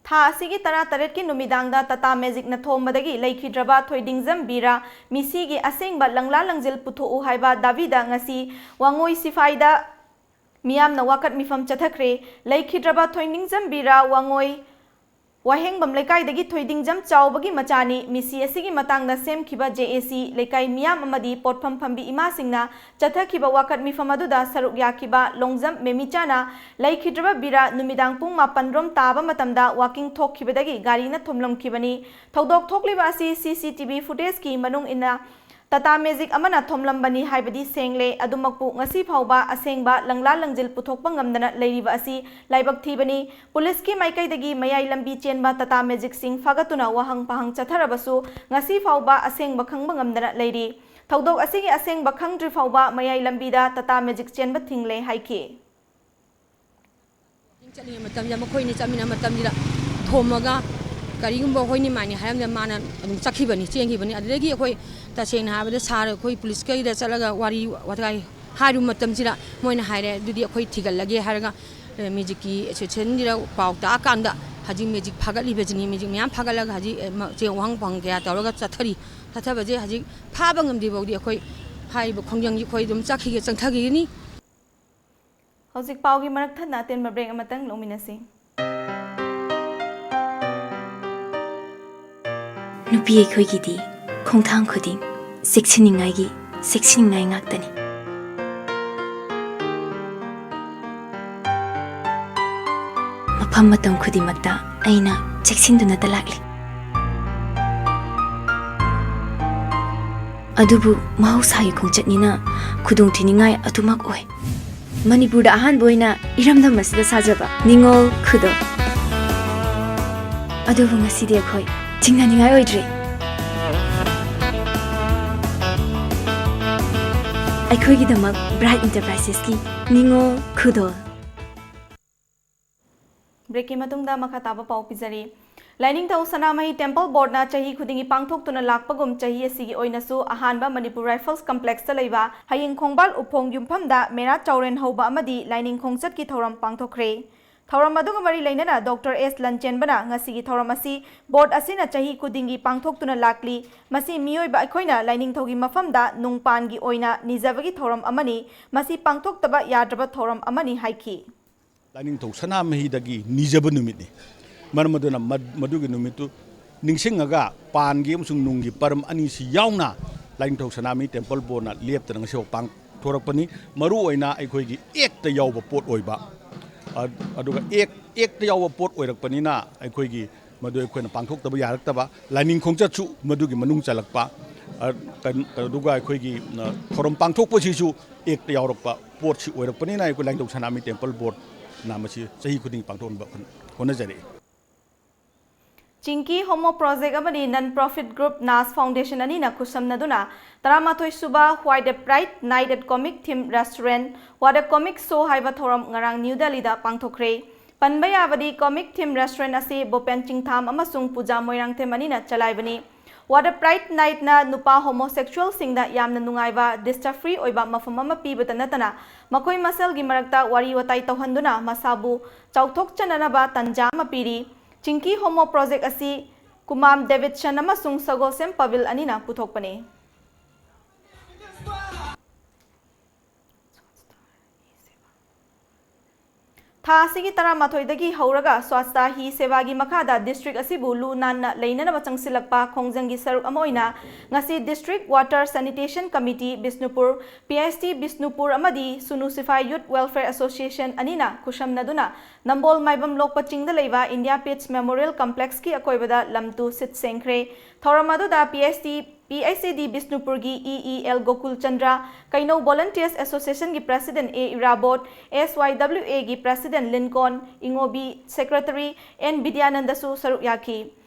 ꯊꯥ ꯑꯁꯤꯒꯤ ꯇꯔꯥꯇꯔꯦꯠꯀꯤ ꯅꯨꯃꯤꯗꯥꯡꯗ ꯇꯥꯇꯥ ꯃꯦꯖꯤꯛꯅ ꯊꯣꯝꯕꯗꯒꯤ ꯂꯩꯈꯤꯗ꯭ꯔꯕ ꯊꯣꯏꯗꯤꯡꯖꯝ ꯕꯤꯔꯥ ꯃꯤꯁꯤꯒꯤ ꯑꯁꯦꯡꯕ ꯂꯪꯂꯥ ꯂꯪꯖꯤꯜ ꯄꯨꯊꯣꯛꯎ ꯍꯥꯏꯕ ꯗꯥꯕꯤꯗ ꯉꯁꯤ ꯋꯥꯉꯣꯏ ꯁꯤꯐꯥꯏꯗ ꯃꯤꯌꯥꯝꯅ ꯋꯥꯀꯠ ꯃꯤꯐꯝ ꯆꯠꯊꯈ꯭ꯔꯦ꯫ ꯂꯩꯈꯤꯗ꯭ꯔꯕ ꯊꯣꯏꯗꯤꯡꯖꯝ ꯕꯤꯔꯥ ꯋꯥꯉꯣꯏ ꯋꯥꯍꯦꯡꯕꯝ ꯂꯩꯀꯥꯏꯗꯒꯤ ꯊꯣꯏꯗꯤꯡꯖꯝ ꯆꯥꯎꯕꯒꯤ ꯃꯆꯥꯅꯤ꯫ ꯃꯤꯁꯤ ꯑꯁꯤꯒꯤ ꯃꯇꯥꯡꯗ ꯁꯦꯝꯈꯤꯕ ꯖꯦ ꯑꯦ ꯁꯤ ꯂꯩꯀꯥꯏ ꯃꯤꯌꯥꯝ ꯑꯃꯗꯤ ꯄꯣꯠꯐꯝ ꯐꯝꯕꯤ ꯏꯃꯥꯁꯤꯡꯅ ꯆꯠꯊꯈꯤꯕ ꯋꯥꯀꯠ ꯃꯤꯐꯝ ꯑꯗꯨꯗ ꯁꯔꯨꯛ ꯌꯥꯈꯤꯕ ꯂꯣꯡꯖꯝ ꯃꯦꯃꯤꯆꯥꯅ ꯂꯩꯈꯤꯗ꯭ꯔꯕ ꯕꯤꯔꯥ ꯅꯨꯃꯤꯗꯥꯡ ꯄꯨꯡ ꯃꯥꯄꯟ ꯔꯣꯝ ꯇꯥꯕ ꯃꯇꯝꯗ ꯋꯥꯀꯤꯡ ꯊꯣꯛꯈꯤꯕꯗꯒꯤ ꯒꯥꯔꯤꯅ ꯊꯣꯝꯂꯝꯈꯤꯕꯅꯤ꯫ ꯊꯧꯗꯣꯛ ꯊꯣꯛꯂꯤꯕ ꯑꯁꯤ ꯁꯤ ꯁꯤ ꯇꯤ ꯚꯤ ꯐꯨꯇꯦꯖꯀꯤ ꯃꯅꯨꯡ ꯏꯟꯅ ꯇꯥꯇꯥ ꯃꯦꯖꯤꯛ ꯑꯃꯅ ꯊꯣꯝꯂꯝꯕꯅꯤ ꯍꯥꯏꯕꯗꯤ ꯁꯦꯡꯂꯦ꯫ ꯑꯗꯨꯃꯛꯄꯨ ꯉꯁꯤ ꯐꯥꯎꯕ ꯑꯁꯦꯡꯕ ꯂꯪꯂꯥ ꯂꯪꯖꯤꯜ ꯄꯨꯊꯣꯛꯄ ꯉꯝꯗꯅ ꯂꯩꯔꯤꯕ ꯑꯁꯤ ꯂꯥꯏꯕꯛ ꯊꯤꯕꯅꯤ꯫ ꯄꯨꯂꯤꯁꯀꯤ ꯃꯥꯏꯀꯩꯗꯒꯤ ꯃꯌꯥꯏ ꯂꯝꯕꯤ ꯆꯦꯟꯕ ꯇꯥꯇꯥ ꯃꯦꯖꯤꯛꯁꯤꯡ ꯐꯥꯒꯠꯇꯨꯅ ꯋꯥꯍꯪ ꯄꯥꯍꯪ ꯆꯠꯊꯔꯕꯁꯨ ꯉꯁꯤ ꯐꯥꯎꯕ ꯑꯁꯦꯡꯕ ꯈꯪꯕ ꯉꯝꯗꯅ ꯂꯩꯔꯤ꯫ ꯊꯧꯗꯣꯛ ꯑꯁꯤꯒꯤ ꯑꯁꯦꯡꯕ ꯈꯪꯗ꯭ꯔꯤ ꯐꯥꯎꯕ ꯃꯌꯥꯏ ꯂꯝꯕꯤꯗ ꯇꯥꯇꯥ ꯃꯦꯖꯤꯛ ꯆꯦꯟꯕ ꯊꯤꯡꯂꯦ ꯍꯥꯏꯈꯤ꯫ ꯆꯠꯂꯤꯉꯩ ꯃꯇꯝꯗ ꯃꯈꯣꯏꯅꯤ ꯆꯠꯃꯤꯟꯅꯕ ꯃꯇꯝꯁꯤꯗ ꯊꯣꯝꯃꯒ ꯀꯔꯤꯒꯨꯝꯕ ꯍꯣꯏꯅꯤ ꯃꯥꯅꯤ ꯍꯥꯏꯔꯝꯗ ꯃꯥꯅ ꯑꯗꯨꯝ ꯆꯠꯈꯤꯕꯅꯤ, ꯆꯦꯟꯈꯤꯕꯅꯤ꯫ ꯑꯗꯨꯗꯒꯤ ꯑꯩꯈꯣꯏ ꯇꯁꯦꯡꯅ ꯍꯥꯏꯔꯕꯗ ꯁꯥꯔ ꯑꯩꯈꯣꯏ ꯄꯨꯂꯤꯁꯀꯩꯗ ꯆꯠꯂꯒ ꯋꯥꯔꯤ ꯋꯥꯇꯥꯏ ꯍꯥꯏꯔꯨꯕ ꯃꯇꯝꯁꯤꯗ ꯃꯣꯏꯅ ꯍꯥꯏꯔꯦ, "ꯑꯗꯨꯗꯤ ꯑꯩꯈꯣꯏ ꯊꯤꯒꯠꯂꯒꯦ" ꯍꯥꯏꯔꯒ, ꯑꯦ, ꯃꯦꯖꯤꯛꯀꯤ ꯑꯦꯁꯣꯁꯤꯌꯦꯁꯟꯁꯤꯗ ꯄꯥꯎ ꯇꯥꯛꯑꯀꯥꯟꯗ ꯍꯧꯖꯤꯛ ꯃꯦꯖꯤꯛ ꯐꯥꯒꯠꯂꯤꯕꯁꯤꯅꯤ꯫ ꯃꯦꯖꯤꯛ ꯃꯌꯥꯝ ꯐꯥꯒꯠꯂꯒ ꯍꯧꯖꯤꯛ, ꯑꯦ, ꯃ-, ꯆꯦ ꯋꯥꯍꯪ ꯄꯥꯎꯍꯪ ꯀꯌꯥ ꯇꯧꯔꯒ ꯆꯠꯊꯔꯤ꯫ ꯆꯠꯊꯕꯁꯦ ꯍꯧꯖꯤꯛ ꯐꯥꯕ ꯉꯝꯗ꯭ꯔꯤ ꯐꯥꯎꯗꯤ ꯑꯩꯈꯣꯏ ꯍꯥꯏꯔꯤꯕ ꯈꯣꯡꯖꯪꯁꯤ ꯑꯩꯈꯣꯏ ꯑꯗꯨꯝ ꯆꯠꯈꯤꯒꯦ, ꯆꯪꯊꯈꯤꯒꯅꯤ꯫ ꯍꯧꯖꯤꯛ ꯄꯥꯎꯒꯤ ꯃꯔꯛ ꯊꯠꯅ ꯑꯇꯦꯟꯕ ꯕ꯭ꯔꯦꯛ ꯑꯃꯇꯪ ꯂꯧꯃꯤꯟꯅꯁꯤ꯫ ꯅꯨꯄꯤ ꯑꯩꯈꯣꯏꯒꯤꯗꯤ ꯈꯣꯡꯊꯥꯡ ꯈꯨꯗꯤꯡ ꯆꯦꯛꯁꯤꯟꯅꯤꯡꯉꯥꯏꯒꯤ ꯆꯦꯛꯁꯤꯟꯅꯤꯡꯉꯥꯏ ꯉꯥꯛꯇꯅꯤ꯫ ꯃꯐꯝ ꯃꯇꯝ ꯈꯨꯗꯤꯡꯃꯛꯇ ꯑꯩꯅ ꯆꯦꯛꯁꯤꯟꯗꯨꯅꯇ ꯂꯥꯛꯂꯤ꯫ ꯑꯗꯨꯕꯨ ꯃꯍꯧꯁꯥꯒꯤ ꯈꯣꯡꯆꯠꯅꯤꯅ ꯈꯨꯗꯣꯡꯊꯤꯅꯤꯡꯉꯥꯏ ꯑꯗꯨꯃꯛ ꯑꯣꯏ꯫ ꯃꯅꯤꯄꯨꯔꯗ ꯑꯍꯥꯟꯕ ꯑꯣꯏꯅ ꯏꯔꯝꯗꯝ ꯑꯁꯤꯗ ꯁꯥꯖꯕ ꯅꯤꯉꯣꯜ ꯈꯨꯗꯣꯜ꯫ ꯑꯗꯨꯕꯨ ꯉꯁꯤꯗꯤ ꯑꯩꯈꯣꯏ ꯆꯤꯡꯅꯅꯤꯡꯉꯥꯏ ꯑꯣꯏꯗ꯭ꯔꯦ꯫ ꯑꯩꯈꯣꯏꯒꯤꯗꯃꯛ ꯕ꯭ꯔꯥꯏꯠ ꯏꯟꯇꯔꯄ꯭ꯔꯥꯏꯁꯦꯁꯀꯤ ꯅꯤꯉꯣꯜ ꯈꯨꯗꯣꯜ꯫ ꯕ꯭ꯔꯦꯛꯀꯤ ꯃꯇꯨꯡꯗ ꯃꯈꯥ ꯇꯥꯕ ꯄꯥꯎ ꯄꯤꯖꯔꯤ꯫ ꯂꯥꯏꯅꯤꯡꯊꯧ ꯁꯅꯥꯃꯍꯤ ꯇꯦꯝꯄꯜ ꯕꯣꯔꯗꯅ ꯆꯍꯤ ꯈꯨꯗꯤꯡꯒꯤ ꯄꯥꯡꯊꯣꯛꯇꯨꯅ ꯂꯥꯛꯄꯒꯨꯝ ꯆꯍꯤ ꯑꯁꯤꯒꯤ ꯑꯣꯏꯅꯁꯨ ꯑꯍꯥꯟꯕ ꯃꯅꯤꯄꯨꯔ ꯔꯥꯏꯐꯜꯁ ꯀꯝꯄ꯭ꯂꯦꯛꯁꯇ ꯂꯩꯕ ꯍꯌꯤꯡ ꯈꯣꯡꯕꯥꯜ ꯎꯐꯣꯡ ꯌꯨꯝꯐꯝꯗ ꯃꯦꯔꯥ ꯆꯥꯎꯔꯦꯟ ꯍꯧꯕ ꯑꯃꯗꯤ ꯂꯥꯏꯅꯤꯡ ꯈꯣꯡꯆꯠꯀꯤ ꯊꯧꯔꯝ ꯄꯥꯡꯊꯣꯛꯈ꯭ꯔꯦ꯫ ꯊꯧꯔꯝ ꯑꯗꯨꯒ ꯃꯔꯤ ꯂꯩꯅꯅ ꯗꯣꯛꯇꯔ ꯑꯦꯁ ꯂꯟꯆꯦꯟꯕꯅ ꯉꯁꯤꯒꯤ ꯊꯧꯔꯝ ꯑꯁꯤ ꯕꯣꯔꯗ ꯑꯁꯤꯅ ꯆꯍꯤ ꯈꯨꯗꯤꯡꯒꯤ ꯄꯥꯡꯊꯣꯛꯇꯨꯅ ꯂꯥꯛꯂꯤ꯫ ꯃꯁꯤ ꯃꯤꯑꯣꯏꯕ ꯑꯩꯈꯣꯏꯅ ꯂꯥꯏꯅꯤꯡꯊꯧꯒꯤ ꯃꯐꯝꯗ ꯅꯨꯡꯄꯥꯟꯒꯤ ꯑꯣꯏꯅ ꯅꯤꯖꯕꯒꯤ ꯊꯧꯔꯝ ꯑꯃꯅꯤ꯫ ꯃꯁꯤ ꯄꯥꯡꯊꯣꯛꯇꯕ ꯌꯥꯗ꯭ꯔꯕ ꯊꯧꯔꯝ ꯑꯃꯅꯤ ꯍꯥꯏꯈꯤ꯫ ꯂꯥꯏꯅꯤꯡꯊꯧ ꯁꯅꯥꯃꯍꯤꯗꯒꯤ ꯅꯤꯖꯕ ꯅꯨꯃꯤꯠꯅꯤ꯫ ꯃꯔꯝ ꯑꯗꯨꯅ ꯃꯗꯨꯒꯤ ꯅꯨꯃꯤꯠꯇꯨ ꯅꯤꯡꯁꯤꯡꯉꯒ ꯄꯥꯟꯒꯤ ꯑꯃꯁꯨꯡ ꯅꯨꯡꯒꯤ ꯄꯔꯝ ꯑꯅꯤꯁꯤ ꯌꯥꯎꯅ ꯂꯥꯏꯅꯤꯡꯊꯧ ꯁꯅꯥꯃꯍꯤ ꯇꯦꯝꯄꯜ ꯕꯣꯔꯗꯅ ꯂꯦꯞꯇꯅ ꯉꯁꯤꯐꯥꯎ ꯄꯥꯡꯊꯣꯔꯛꯄꯅꯤ꯫ ꯃꯔꯨꯑꯣꯏꯅ ꯑꯩꯈꯣꯏꯒꯤ ꯑꯦꯛꯇ ꯌꯥꯎꯕ ꯄꯣꯠ ꯑꯣꯏꯕ, ꯑꯗꯨꯒ ꯑꯦꯛ ꯑꯦꯛꯇ ꯌꯥꯎꯕ ꯄꯣꯠ ꯑꯣꯏꯔꯛꯄꯅꯤꯅ ꯑꯩꯈꯣꯏꯒꯤ ꯃꯗꯨ ꯑꯩꯈꯣꯏꯅ ꯄꯥꯡꯊꯣꯛꯇꯕ ꯌꯥꯔꯛꯇꯕ, ꯂꯥꯏꯅꯤꯡ ꯈꯣꯡꯆꯠꯁꯨ ꯃꯗꯨꯒꯤ ꯃꯅꯨꯡ ꯆꯜꯂꯛꯄ, ꯑꯗꯨꯒ ꯑꯩꯈꯣꯏꯒꯤ ꯊꯧꯔꯝ ꯄꯥꯡꯊꯣꯛꯄꯁꯤꯁꯨ ꯑꯦꯛꯇ ꯌꯥꯎꯔꯛꯄ ꯄꯣꯠꯁꯤ ꯑꯣꯏꯔꯛꯄꯅꯤꯅ ꯑꯩꯈꯣꯏ ꯂꯥꯏꯅꯤꯡꯊꯧ ꯁꯅꯥꯃꯍꯤ ꯇꯦꯝꯄꯜ ꯕꯣꯔꯗꯅ ꯃꯁꯤ ꯆꯍꯤ ꯈꯨꯗꯤꯡꯒꯤ ꯄꯥꯡꯊꯣꯛꯅꯕ ꯍꯣꯠꯅꯖꯔꯛꯏ꯫ ꯆꯤꯡꯀꯤ ꯍꯣꯃꯣ ꯄ꯭ꯔꯣꯖꯦꯛ ꯑꯃꯗꯤ ꯅꯟ ꯄ꯭ꯔꯣꯐꯤꯠ ꯒ꯭ꯔꯨꯞ ꯅꯥꯁ ꯐꯥꯎꯟꯗꯦꯁꯟ ꯑꯅꯤꯅ ꯈꯨꯠꯁꯝꯅꯗꯨꯅ ꯇꯔꯥꯃꯥꯊꯣꯏ ꯁꯨꯕ What a Pride Night at Comic Theme Restaurant, What a Comic Show ꯍꯥꯏꯕ ꯊꯧꯔꯝ ꯉꯔꯥꯡ ꯅ꯭ꯌꯨ ꯗꯦꯜꯂꯤꯗ ꯄꯥꯡꯊꯣꯛꯈ꯭ꯔꯦ꯫ ꯄꯟꯕ ꯌꯥꯕꯗꯤ ꯀꯣꯃꯤꯛ ꯊꯤꯝ ꯔꯦꯁꯇꯨꯔꯦꯟ ꯑꯁꯤ ꯕꯣꯄꯦꯟ ꯆꯤꯡꯊꯥꯝ ꯑꯃꯁꯨꯡ ꯄꯨꯖꯥ ꯃꯣꯏꯔꯥꯡꯊꯦꯝ ꯑꯅꯤꯅ ꯆꯂꯥꯏꯕꯅꯤ꯫ What a Pride Nightꯅ ꯅꯨꯄꯥ ꯍꯣꯃꯣꯁꯦꯛꯁꯨꯑꯦꯜꯁꯤꯡꯗ ꯌꯥꯝꯅ ꯅꯨꯡꯉꯥꯏꯕ, ꯗꯤꯁꯇꯔꯕ ꯐ꯭ꯔꯤ ꯑꯣꯏꯕ ꯃꯐꯝ ꯑꯃ ꯄꯤꯕꯇ ꯅꯠꯇꯅ ꯃꯈꯣꯏ ꯃꯁꯦꯜꯒꯤ ꯃꯔꯛꯇ ꯋꯥꯔꯤ ꯋꯥꯇꯥꯏ ꯇꯧꯍꯟꯗꯨꯅ ꯃꯁꯥꯕꯨ ꯆꯥꯎꯊꯣꯛꯆꯅꯅꯕ ꯇꯟꯖꯥ ꯑꯃ ꯄꯤꯔꯤ꯫ ꯆꯤꯡꯀꯤ ꯍꯣꯃꯣ ꯄ꯭ꯔꯣꯖꯦꯛ ꯑꯁꯤ ꯀꯨꯃꯥꯝ ꯗꯦꯕꯤꯗꯁꯟ ꯑꯃꯁꯨꯡ ꯁꯒꯣꯜꯁꯦꯝ ꯄꯕꯤꯜ ꯑꯅꯤꯅ ꯄꯨꯊꯣꯛꯄꯅꯤ꯫ ꯊꯥ ꯑꯁꯤꯒꯤ ꯇꯔꯥꯃꯥꯊꯣꯏꯗꯒꯤ ꯍꯧꯔꯒ ꯁ꯭ꯋꯥꯁꯇꯥ ꯍꯤ ꯁꯦꯕꯥꯒꯤ ꯃꯈꯥꯗ ꯗꯤꯁꯇ꯭ꯔꯤꯛ ꯑꯁꯤꯕꯨ ꯂꯨ ꯅꯥꯟꯅ ꯂꯩꯅꯅꯕ ꯆꯪꯁꯤꯜꯂꯛꯄ ꯈꯣꯡꯖꯪꯒꯤ ꯁꯔꯨꯛ ꯑꯃ ꯑꯣꯏꯅ ꯉꯁꯤ district water sanitation committee Bishnupur, ꯄꯤ ꯑꯩꯆ ꯇꯤ ꯕꯤꯁꯅꯨꯄꯨꯔ ꯑꯃꯗꯤ ꯁꯨꯅꯨ ꯁꯤꯐꯥꯏ ꯌꯨꯠ ꯋꯦꯜꯐꯤꯌꯔ ꯑꯦꯁꯣꯁꯤꯌꯦꯁꯟ ꯑꯅꯤꯅ ꯈꯨꯠꯁꯝꯅꯗꯨꯅ ꯅꯝꯕꯣꯜ ꯃꯥꯏꯕꯝ ꯂꯣꯛꯄ ꯆꯤꯡꯗ ꯂꯩꯕ ꯏꯟꯗꯤꯌꯥ ꯄꯤꯠꯁ ꯃꯦꯃꯣꯔꯤꯌꯦꯜ ꯀꯝꯄ꯭ꯂꯦꯛꯁꯀꯤ ꯑꯀꯣꯏꯕꯗ ꯂꯝꯇꯨ ꯁꯤꯠ ꯁꯦꯡꯈ꯭ꯔꯦ꯫ ꯊꯧꯔꯝ ꯑꯗꯨꯗ P H T P H C D ꯕꯤꯁꯅꯨꯄꯨꯔꯒꯤ E E L Gokul Chandra, ꯀꯩꯅꯧ ꯚꯣꯂꯟꯇꯤꯌꯔꯁ ꯑꯦꯁꯣꯁꯤꯌꯦꯁꯟꯒꯤ president A Irabot, S Y W ꯑꯦꯒꯤ president Lincoln Ingobi, secretary N ꯕꯤꯗ꯭ꯌꯥꯅꯟꯗꯁꯨ ꯁꯔꯨꯛ ꯌꯥꯈꯤ꯫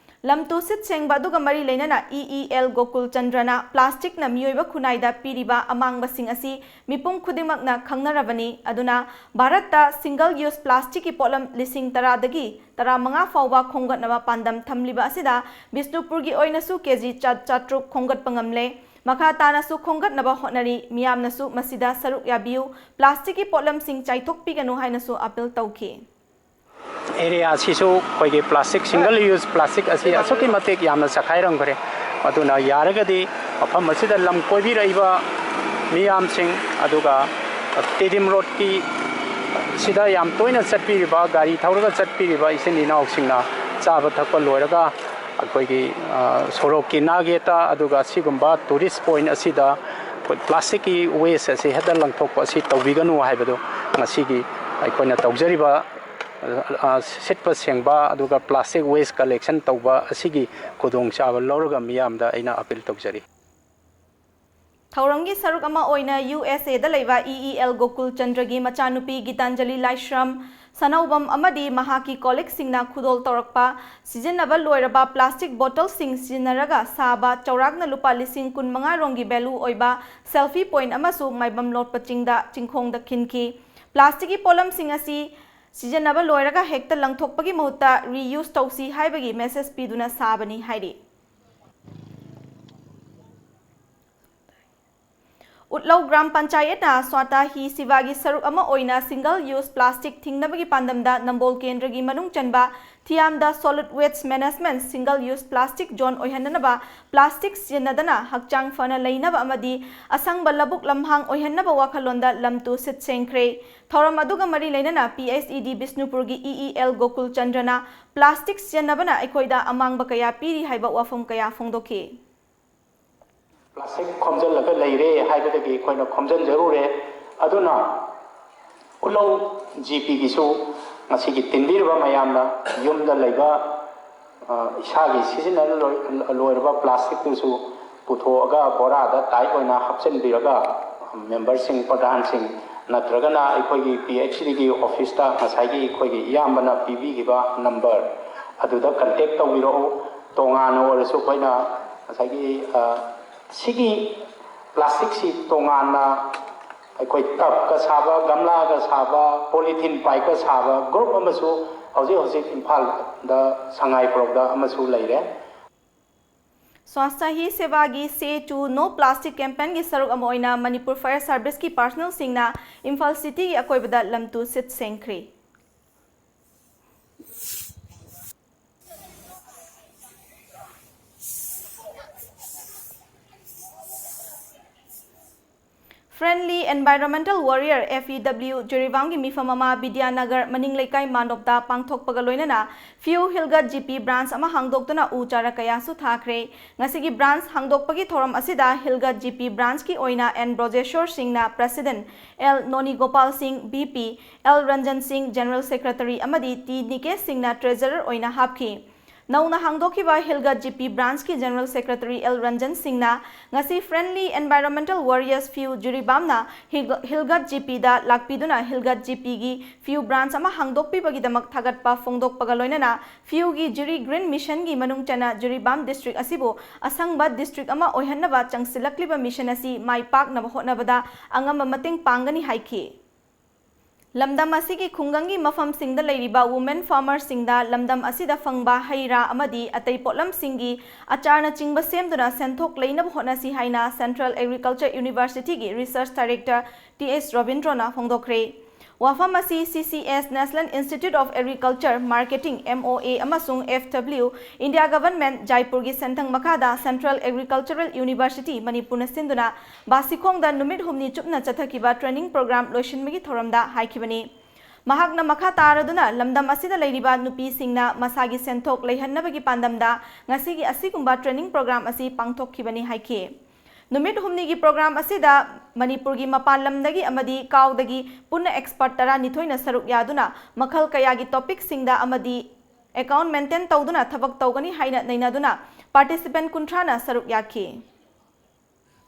ꯂꯝꯇꯨ ꯁꯤꯠ ꯁꯦꯡꯕ ꯑꯗꯨꯒ ꯃꯔꯤ ꯂꯩꯅꯅ ꯏ ꯏ ꯑꯦꯜ ꯒꯣꯀꯨꯜ ꯆꯟꯗ꯭ꯔꯅ ꯄ꯭ꯂꯥꯁꯇꯤꯛꯅ ꯃꯤꯑꯣꯏꯕ ꯈꯨꯟꯅꯥꯏꯗ ꯄꯤꯔꯤꯕ ꯑꯃꯥꯡꯕꯁꯤꯡ ꯑꯁꯤ ꯃꯤꯄꯨꯝ ꯈꯨꯗꯤꯡꯃꯛꯅ ꯈꯪꯅꯔꯕꯅꯤ꯫ ꯑꯗꯨꯅ ꯚꯥꯔꯠꯇ ꯁꯤꯡꯒꯜ ꯌꯨꯁ ꯄ꯭ꯂꯥꯁꯇꯤꯛꯀꯤ ꯄꯣꯠꯂꯝ ꯂꯤꯁꯤꯡ ꯇꯔꯥꯗꯒꯤ ꯇꯔꯥꯃꯉꯥ ꯐꯥꯎꯕ ꯈꯣꯝꯒꯠꯅꯕ ꯄꯥꯟꯗꯝ ꯊꯝꯂꯤꯕ ꯑꯁꯤꯗ ꯕꯤꯁꯅꯨꯄꯨꯔꯒꯤ ꯑꯣꯏꯅꯁꯨ ꯀꯦꯖꯤ ꯆꯥ-, ꯆꯥꯇ꯭ꯔꯨꯛ ꯈꯣꯝꯒꯠꯄ ꯉꯝꯂꯦ꯫ ꯃꯈꯥ ꯇꯥꯅꯁꯨ ꯈꯣꯝꯒꯠꯅꯕ ꯍꯣꯠꯅꯔꯤ꯫ ꯃꯤꯌꯥꯝꯅꯁꯨ ꯃꯁꯤꯗ ꯁꯔꯨꯛ ꯌꯥꯕꯤꯌꯨ꯫ ꯄ꯭ꯂꯥꯁꯇꯤꯛꯀꯤ ꯄꯣꯠꯂꯝꯁꯤꯡ ꯆꯥꯏꯊꯣꯛꯄꯤꯒꯅꯨ ꯍꯥꯏꯅꯁꯨ ꯑꯥꯄꯤꯜ ꯇꯧꯈꯤ꯫ ꯑꯦꯔꯤꯌꯥ ꯑꯁꯤꯁꯨ ꯑꯩꯈꯣꯏꯒꯤ ꯄ꯭ꯂꯥꯁꯇꯤꯛ, ꯁꯤꯡꯒꯜ ꯌꯨꯁ ꯄ꯭ꯂꯥꯁꯇꯤꯛ ꯑꯁꯤ ꯑꯁꯨꯛꯀꯤ ꯃꯇꯤꯛ ꯌꯥꯝꯅ ꯆꯈꯥꯏꯔꯝꯈ꯭ꯔꯦ꯫ ꯑꯗꯨꯅ ꯌꯥꯔꯒꯗꯤ ꯃꯐꯝ ꯑꯁꯤꯗ ꯂꯝ ꯀꯣꯏꯕꯤꯔꯛꯏꯕ ꯃꯤꯌꯥꯝꯁꯤꯡ, ꯑꯗꯨꯒ ꯇꯦꯗꯤꯝ ꯔꯣꯗꯀꯤ ꯁꯤꯗ ꯌꯥꯝ ꯇꯣꯏꯅ ꯆꯠꯄꯤꯔꯤꯕ, ꯒꯥꯔꯤ ꯊꯧꯔꯒ ꯆꯠꯄꯤꯔꯤꯕ ꯏꯆꯤꯟ ꯏꯅꯥꯎꯁꯤꯡꯅ ꯆꯥꯕ ꯊꯛꯄ ꯂꯣꯏꯔꯒ ꯑꯩꯈꯣꯏꯒꯤ, ꯑ, ꯁꯣꯔꯣꯛꯀꯤ ꯅꯥꯛ ꯌꯦꯠꯇ, ꯑꯗꯨꯒ ꯑꯁꯤꯒꯨꯝꯕ tourist point ꯑꯁꯤꯗ ꯑꯩꯈꯣꯏ plasticꯀꯤ waste ꯑꯁꯤ ꯍꯦꯛꯇ ꯂꯪꯊꯣꯛꯄ ꯑꯁꯤ ꯇꯧꯕꯤꯒꯅꯨ ꯍꯥꯏꯕꯗꯨ ꯉꯁꯤꯒꯤ ꯑꯩꯈꯣꯏꯅ ꯇꯧꯖꯔꯤꯕ, ꯑ, ꯁꯤꯠꯄ ꯁꯦꯡꯕ ꯑꯗꯨꯒ plastic waste collection ꯇꯧꯕ ꯑꯁꯤꯒꯤ ꯈꯨꯗꯣꯡꯆꯥꯕ ꯂꯧꯔꯒ ꯃꯤꯌꯥꯝꯗ ꯑꯩꯅ appeal ꯇꯧꯖꯔꯤ꯫ ꯊꯧꯔꯝꯒꯤ ꯁꯔꯨꯛ ꯑꯃ ꯑꯣꯏꯅ ꯌꯨ ꯑꯦꯁ ꯑꯦꯗ ꯂꯩꯕ ꯏ ꯏ ꯑꯦꯜ ꯒꯣꯀꯨꯜ ꯆꯟꯗ꯭ꯔꯒꯤ ꯃꯆꯥꯅꯨꯄꯤ ꯒꯤꯇꯥꯟꯖꯂꯤ ꯂꯥꯏꯁ꯭ꯔꯝ ꯁꯅꯧꯕꯝ ꯑꯃꯗꯤ ꯃꯍꯥꯛꯀꯤ colleagueꯁꯤꯡꯅ ꯈꯨꯗꯣꯜ ꯇꯧꯔꯛꯄ ꯁꯤꯖꯤꯟꯅꯕ ꯂꯣꯏꯔꯕ plastic bottleꯁꯤꯡ ꯁꯤꯖꯤꯟꯅꯔꯒ ꯁꯥꯕ ꯆꯥꯎꯔꯥꯛꯅ ꯂꯨꯄꯥ ꯂꯤꯁꯤꯡ ꯀꯨꯟꯃꯉꯥ ꯔꯣꯝꯒꯤ value ꯑꯣꯏꯕ selfie point ꯑꯃꯁꯨ ꯃꯥꯏꯕꯝ ꯂꯣꯠꯄ ꯆꯤꯡꯗ ꯆꯤꯡꯈꯣꯡꯗ ꯈꯤꯟꯈꯤ꯫ Plasticꯀꯤ ꯄꯣꯠꯂꯝꯁꯤꯡ ꯑꯁꯤ ꯁꯤꯖꯤꯟꯅꯕ ꯂꯣꯏꯔꯒ ꯍꯦꯛꯇ ꯂꯪꯊꯣꯛꯄꯒꯤ ꯃꯍꯨꯠꯇ reuse ꯇꯧꯁꯤ ꯍꯥꯏꯕꯒꯤ message ꯄꯤꯗꯨꯅ ꯁꯥꯕꯅꯤ ꯍꯥꯏꯔꯤ꯫ ꯎꯠꯂꯧ ꯒ꯭ꯔꯥꯝ ꯄꯟꯆꯥꯌꯠꯅ ꯁ꯭ꯋꯥꯇꯥ ꯍꯤ ꯁꯦꯕꯥꯒꯤ ꯁꯔꯨꯛ ꯑꯃ ꯑꯣꯏꯅ single use plastic ꯊꯤꯡꯅꯕꯒꯤ ꯄꯥꯟꯗꯝꯗ ꯅꯝꯕꯣꯜ ꯀꯦꯟꯗ꯭ꯔꯒꯤ ꯃꯅꯨꯡ ꯆꯟꯕ ꯊꯤꯌꯥꯝꯗ solid waste management single use plastic zone ꯑꯣꯏꯍꯟꯅꯅꯕ plastic ꯁꯤꯖꯤꯟꯅꯗꯅ ꯍꯛꯆꯥꯡ ꯐꯅ ꯂꯩꯅꯕ ꯑꯃꯗꯤ ꯑꯁꯪꯕ ꯂꯧꯕꯨꯛ ꯂꯝꯍꯥꯡ ꯑꯣꯏꯍꯟꯅꯕ ꯋꯥꯈꯜꯂꯣꯟꯗ ꯂꯝ ꯇꯨ ꯁꯤꯠ ꯁꯦꯡꯈ꯭ꯔꯦ꯫ ꯊꯧꯔꯝ ꯑꯗꯨꯒ ꯃꯔꯤ ꯂꯩꯅꯅ ꯄꯤ ꯑꯩꯆ ꯏ ꯗꯤ ꯕꯤꯁꯅꯨꯄꯨꯔꯒꯤ E E L Gokul ꯆꯟꯗ꯭ꯔꯅ plastic ꯁꯤꯖꯤꯟꯅꯕꯅ ꯑꯩꯈꯣꯏꯗ ꯑꯃꯥꯡꯕ ꯀꯌꯥ ꯄꯤꯔꯤ ꯍꯥꯏꯕ ꯋꯥꯐꯝ ꯀꯌꯥ ꯐꯣꯡꯗꯣꯛꯈꯤ꯫ Plastic ꯈꯣꯝꯖꯤꯜꯂꯒ ꯂꯩꯔꯦ ꯍꯥꯏꯕꯗꯒꯤ ꯑꯩꯈꯣꯏꯅ ꯈꯣꯝꯖꯤꯟꯖꯔꯨꯔꯦ꯫ ꯑꯗꯨꯅ ꯎꯠꯂꯧ ꯖꯤ ꯄꯤꯒꯤꯁꯨ ꯉꯁꯤꯒꯤ ꯇꯤꯟꯕꯤꯔꯤꯕ ꯃꯌꯥꯝꯅ ꯌꯨꯝꯗ ꯂꯩꯕ, ꯑ, ꯏꯁꯥꯒꯤ ꯁꯤꯖꯤꯟꯅ ꯂꯣꯏ-, ꯂꯣꯏꯔꯕ plasticꯇꯨꯁꯨ ꯄꯨꯊꯣꯛꯑꯒ ꯕꯣꯔꯥꯗ tight ꯑꯣꯏꯅ ꯍꯥꯞꯆꯤꯟꯕꯤꯔꯒ memberꯁꯤꯡ, ꯄ꯭ꯔꯙꯥꯟꯁꯤꯡ ꯅꯠꯇ꯭ꯔꯒꯅ ꯑꯩꯈꯣꯏꯒꯤ ꯄꯤ ꯑꯩꯆ ꯗꯤꯒꯤ officeꯇ ꯉꯁꯥꯏꯒꯤ ꯑꯩꯈꯣꯏꯒꯤ ꯏꯌꯥꯝꯕꯅ ꯄꯤꯕꯤꯈꯤꯕ number ꯑꯗꯨꯗ contact ꯇꯧꯕꯤꯔꯛꯎ꯫ ꯇꯣꯉꯥꯟꯅ ꯑꯣꯏꯔꯁꯨ ꯑꯩꯈꯣꯏꯅ ꯉꯁꯥꯏꯒꯤ, ꯑ, ꯁꯤꯒꯤ plasticꯁꯤ ꯇꯣꯉꯥꯟꯅ ꯑꯩꯈꯣꯏ tubꯀ ꯁꯥꯕ, ꯒꯝꯂꯥꯒ ꯁꯥꯕ, polythene pipeꯀ ꯁꯥꯕ group ꯑꯃꯁꯨ ꯍꯧꯖꯤꯛ ꯍꯧꯖꯤꯛ ꯏꯝꯐꯥꯜꯗ, ꯁꯉꯥꯏꯄ꯭ꯔꯧꯗ ꯑꯃꯁꯨ ꯂꯩꯔꯦ꯫ ꯁ꯭ꯋꯥꯁꯊ ꯍꯤ ꯁꯦꯕꯥꯒꯤ Say to No Plastic campaignꯒꯤ ꯁꯔꯨꯛ ꯑꯃ ꯑꯣꯏꯅ ꯃꯅꯤꯄꯨꯔ Fire Serviceꯀꯤ personnelꯁꯤꯡꯅ ꯏꯝꯐꯥꯜ cityꯒꯤ ꯑꯀꯣꯏꯕꯗ ꯂꯝ ꯇꯨ ꯁꯤꯠ ꯁꯦꯡꯈ꯭ꯔꯦ꯫ Friendly Environmental Warrior, F E W, ꯖꯤꯔꯤꯕꯥꯝꯒꯤ ꯃꯤꯐꯝ ꯑꯃ ꯕꯤꯗ꯭ꯌꯥꯅꯒꯔ ꯃꯅꯤꯡ ꯂꯩꯀꯥꯏ ꯃꯥꯟꯗꯣꯞꯇ ꯄꯥꯡꯊꯣꯛꯄꯒ ꯂꯣꯏꯅꯅ ꯐꯤꯎ ꯍꯤꯜꯒꯠ ꯖꯤꯄꯤ ꯕ꯭ꯔꯥꯟꯆ ꯑꯃ ꯍꯥꯡꯗꯣꯛꯇꯨꯅ ꯎ ꯆꯥꯔꯥ ꯀꯌꯥꯁꯨ ꯊꯥꯈ꯭ꯔꯦ꯫ ꯉꯁꯤꯒꯤ ꯕ꯭ꯔꯥꯟꯆ ꯍꯥꯡꯗꯣꯛꯄꯒꯤ ꯊꯧꯔꯝ ꯑꯁꯤꯗ ꯍꯤꯜꯒꯠ ꯖꯤꯄꯤ ꯕ꯭ꯔꯥꯟꯆꯀꯤ ꯑꯣꯏꯅ ꯑꯦꯟ ꯕ꯭ꯔꯣꯖꯦꯁꯣꯔ ꯁꯤꯡꯅ ꯄ꯭ꯔꯦꯁꯤꯗꯦꯟꯠ, ꯑꯦꯜ ꯅꯣꯅꯤ ꯒꯣꯄꯥꯜ ꯁꯤꯡ, ꯚꯤꯄꯤ, L Ranjan Singh, general secretary, ꯑꯃꯗꯤ ꯇꯤ ꯅꯤꯀꯦꯁ ꯁꯤꯡꯅ ꯇ꯭ꯔꯦꯖꯔꯔ ꯑꯣꯏꯅ ꯍꯥꯞꯈꯤ꯫ ꯅꯧꯅ ꯍꯥꯡꯗꯣꯛꯈꯤꯕ ꯍꯤꯜꯒꯠ ꯖꯤꯄꯤ ꯕ꯭ꯔꯥꯟꯆꯀꯤ ꯖꯦꯅꯔꯦꯜ ꯁꯦꯀ꯭ꯔꯦꯇꯔꯤ ꯑꯦꯜ ꯔꯟꯖꯟ ꯁꯤꯡꯅ ꯉꯁꯤ Friendly Environmental Warriors ꯐꯤꯎ ꯖꯤꯔꯤꯕꯥꯝꯅ ꯍꯤꯜꯒ-, ꯍꯤꯜꯒꯠ ꯖꯤꯄꯤꯗ ꯂꯥꯛꯄꯤꯗꯨꯅ ꯍꯤꯜꯒꯠ ꯖꯤꯄꯤꯒꯤ ꯐꯤꯎ ꯕ꯭ꯔꯥꯟꯆ ꯑꯃ ꯍꯥꯡꯗꯣꯛꯄꯤꯕꯒꯤꯗꯃꯛ ꯊꯥꯒꯠꯄ ꯐꯣꯡꯗꯣꯛꯄꯒ ꯂꯣꯏꯅꯅ ꯐꯤꯎꯒꯤ ꯖꯤꯔꯤ ꯒ꯭ꯔꯤꯟ ꯃꯤꯁꯟꯒꯤ ꯃꯅꯨꯡ ꯆꯟꯅ ꯖꯤꯔꯤꯕꯥꯝ ꯗꯤꯁꯇ꯭ꯔꯤꯛ ꯑꯁꯤꯕꯨ ꯑꯁꯪꯕ ꯗꯤꯁꯇ꯭ꯔꯤꯛ ꯑꯃ ꯑꯣꯏꯍꯟꯅꯕ ꯆꯪꯁꯤꯜꯂꯛꯂꯤꯕ ꯃꯤꯁꯟ ꯑꯁꯤ ꯃꯥꯏ ꯄꯥꯛꯅꯕ ꯍꯣꯠꯅꯕꯗ ꯑꯉꯝꯕ ꯃꯇꯦꯡ ꯄꯥꯡꯒꯅꯤ ꯍꯥꯏꯈꯤ꯫ ꯂꯝꯗꯝ ꯑꯁꯤꯒꯤ ꯈꯨꯡꯒꯪꯒꯤ ꯃꯐꯝꯁꯤꯡꯗ ꯂꯩꯔꯤꯕ ꯋꯨꯃꯦꯟ ꯐꯥꯔꯃꯔꯁꯤꯡꯗ ꯂꯝꯗꯝ ꯑꯁꯤꯗ ꯐꯪꯕ ꯍꯩ ꯔꯥ ꯑꯃꯗꯤ ꯑꯇꯩ ꯄꯣꯠꯂꯝꯁꯤꯡꯒꯤ ꯑꯆꯥꯔꯅꯆꯤꯡꯕ ꯁꯦꯝꯗꯨꯅ ꯁꯦꯟꯊꯣꯛ ꯂꯩꯅꯕ ꯍꯣꯠꯅꯁꯤ ꯍꯥꯏꯅ Central Agriculture University ꯒꯤ Research Director ꯇꯤ ꯑꯦꯁ ꯔꯣꯕꯤꯟꯗ꯭ꯔꯣꯅ ꯐꯣꯡꯗꯣꯛꯈ꯭ꯔꯦ꯫ ꯋꯥꯐꯝ ꯑꯁꯤ ꯁꯤ C S National Institute of Agriculture Marketing, M O A, ꯑꯃꯁꯨꯡ F W, India Government, ꯖꯥꯏꯄꯨꯔꯒꯤ ꯁꯦꯟꯊꯪ ꯃꯈꯥꯗ Central Agricultural University, ꯃꯅꯤꯄꯨꯔꯅ ꯁꯤꯟꯗꯨꯅ ꯕꯥꯁꯤꯈꯣꯡꯗ ꯅꯨꯃꯤꯠ ꯍꯨꯝꯅꯤ ꯆꯨꯞꯅ ꯆꯠꯊꯈꯤꯕ training program ꯂꯣꯏꯁꯤꯟꯕꯒꯤ ꯊꯧꯔꯝꯗ ꯍꯥꯏꯈꯤꯕꯅꯤ꯫ ꯃꯍꯥꯛꯅ ꯃꯈꯥ ꯇꯥꯔꯗꯨꯅ ꯂꯝꯗꯝ ꯑꯁꯤꯗ ꯂꯩꯔꯤꯕ ꯅꯨꯄꯤꯁꯤꯡꯅ ꯃꯁꯥꯒꯤ ꯁꯦꯟꯊꯣꯛ ꯂꯩꯍꯟꯅꯕꯒꯤ ꯄꯥꯟꯗꯝꯗ ꯉꯁꯤꯒꯤ ꯑꯁꯤꯒꯨꯝꯕ training program ꯑꯁꯤ ꯄꯥꯡꯊꯣꯛꯈꯤꯕꯅꯤ ꯍꯥꯏꯈꯤ꯫ ꯅꯨꯃꯤꯠ ꯍꯨꯝꯅꯤꯒꯤ program ꯑꯁꯤꯗ ꯃꯅꯤꯄꯨꯔꯒꯤ ꯃꯄꯥꯟ ꯂꯝꯗꯒꯤ ꯑꯃꯗꯤ ꯀꯥꯎꯗꯒꯤ ꯄꯨꯟꯅ expert ꯇꯔꯥꯅꯤꯊꯣꯏꯅ ꯁꯔꯨꯛ ꯌꯥꯗꯨꯅ ꯃꯈꯜ ꯀꯌꯥꯒꯤ topic ꯁꯤꯡꯗ ꯑꯃꯗꯤ account maintain ꯇꯧꯗꯨꯅ ꯊꯕꯛ ꯇꯧꯒꯅꯤ ꯍꯥꯏꯅ ꯅꯩꯅꯗꯨꯅ participant ꯀꯨꯟꯊ꯭ꯔꯥꯅ ꯁꯔꯨꯛ ꯌꯥꯈꯤ꯫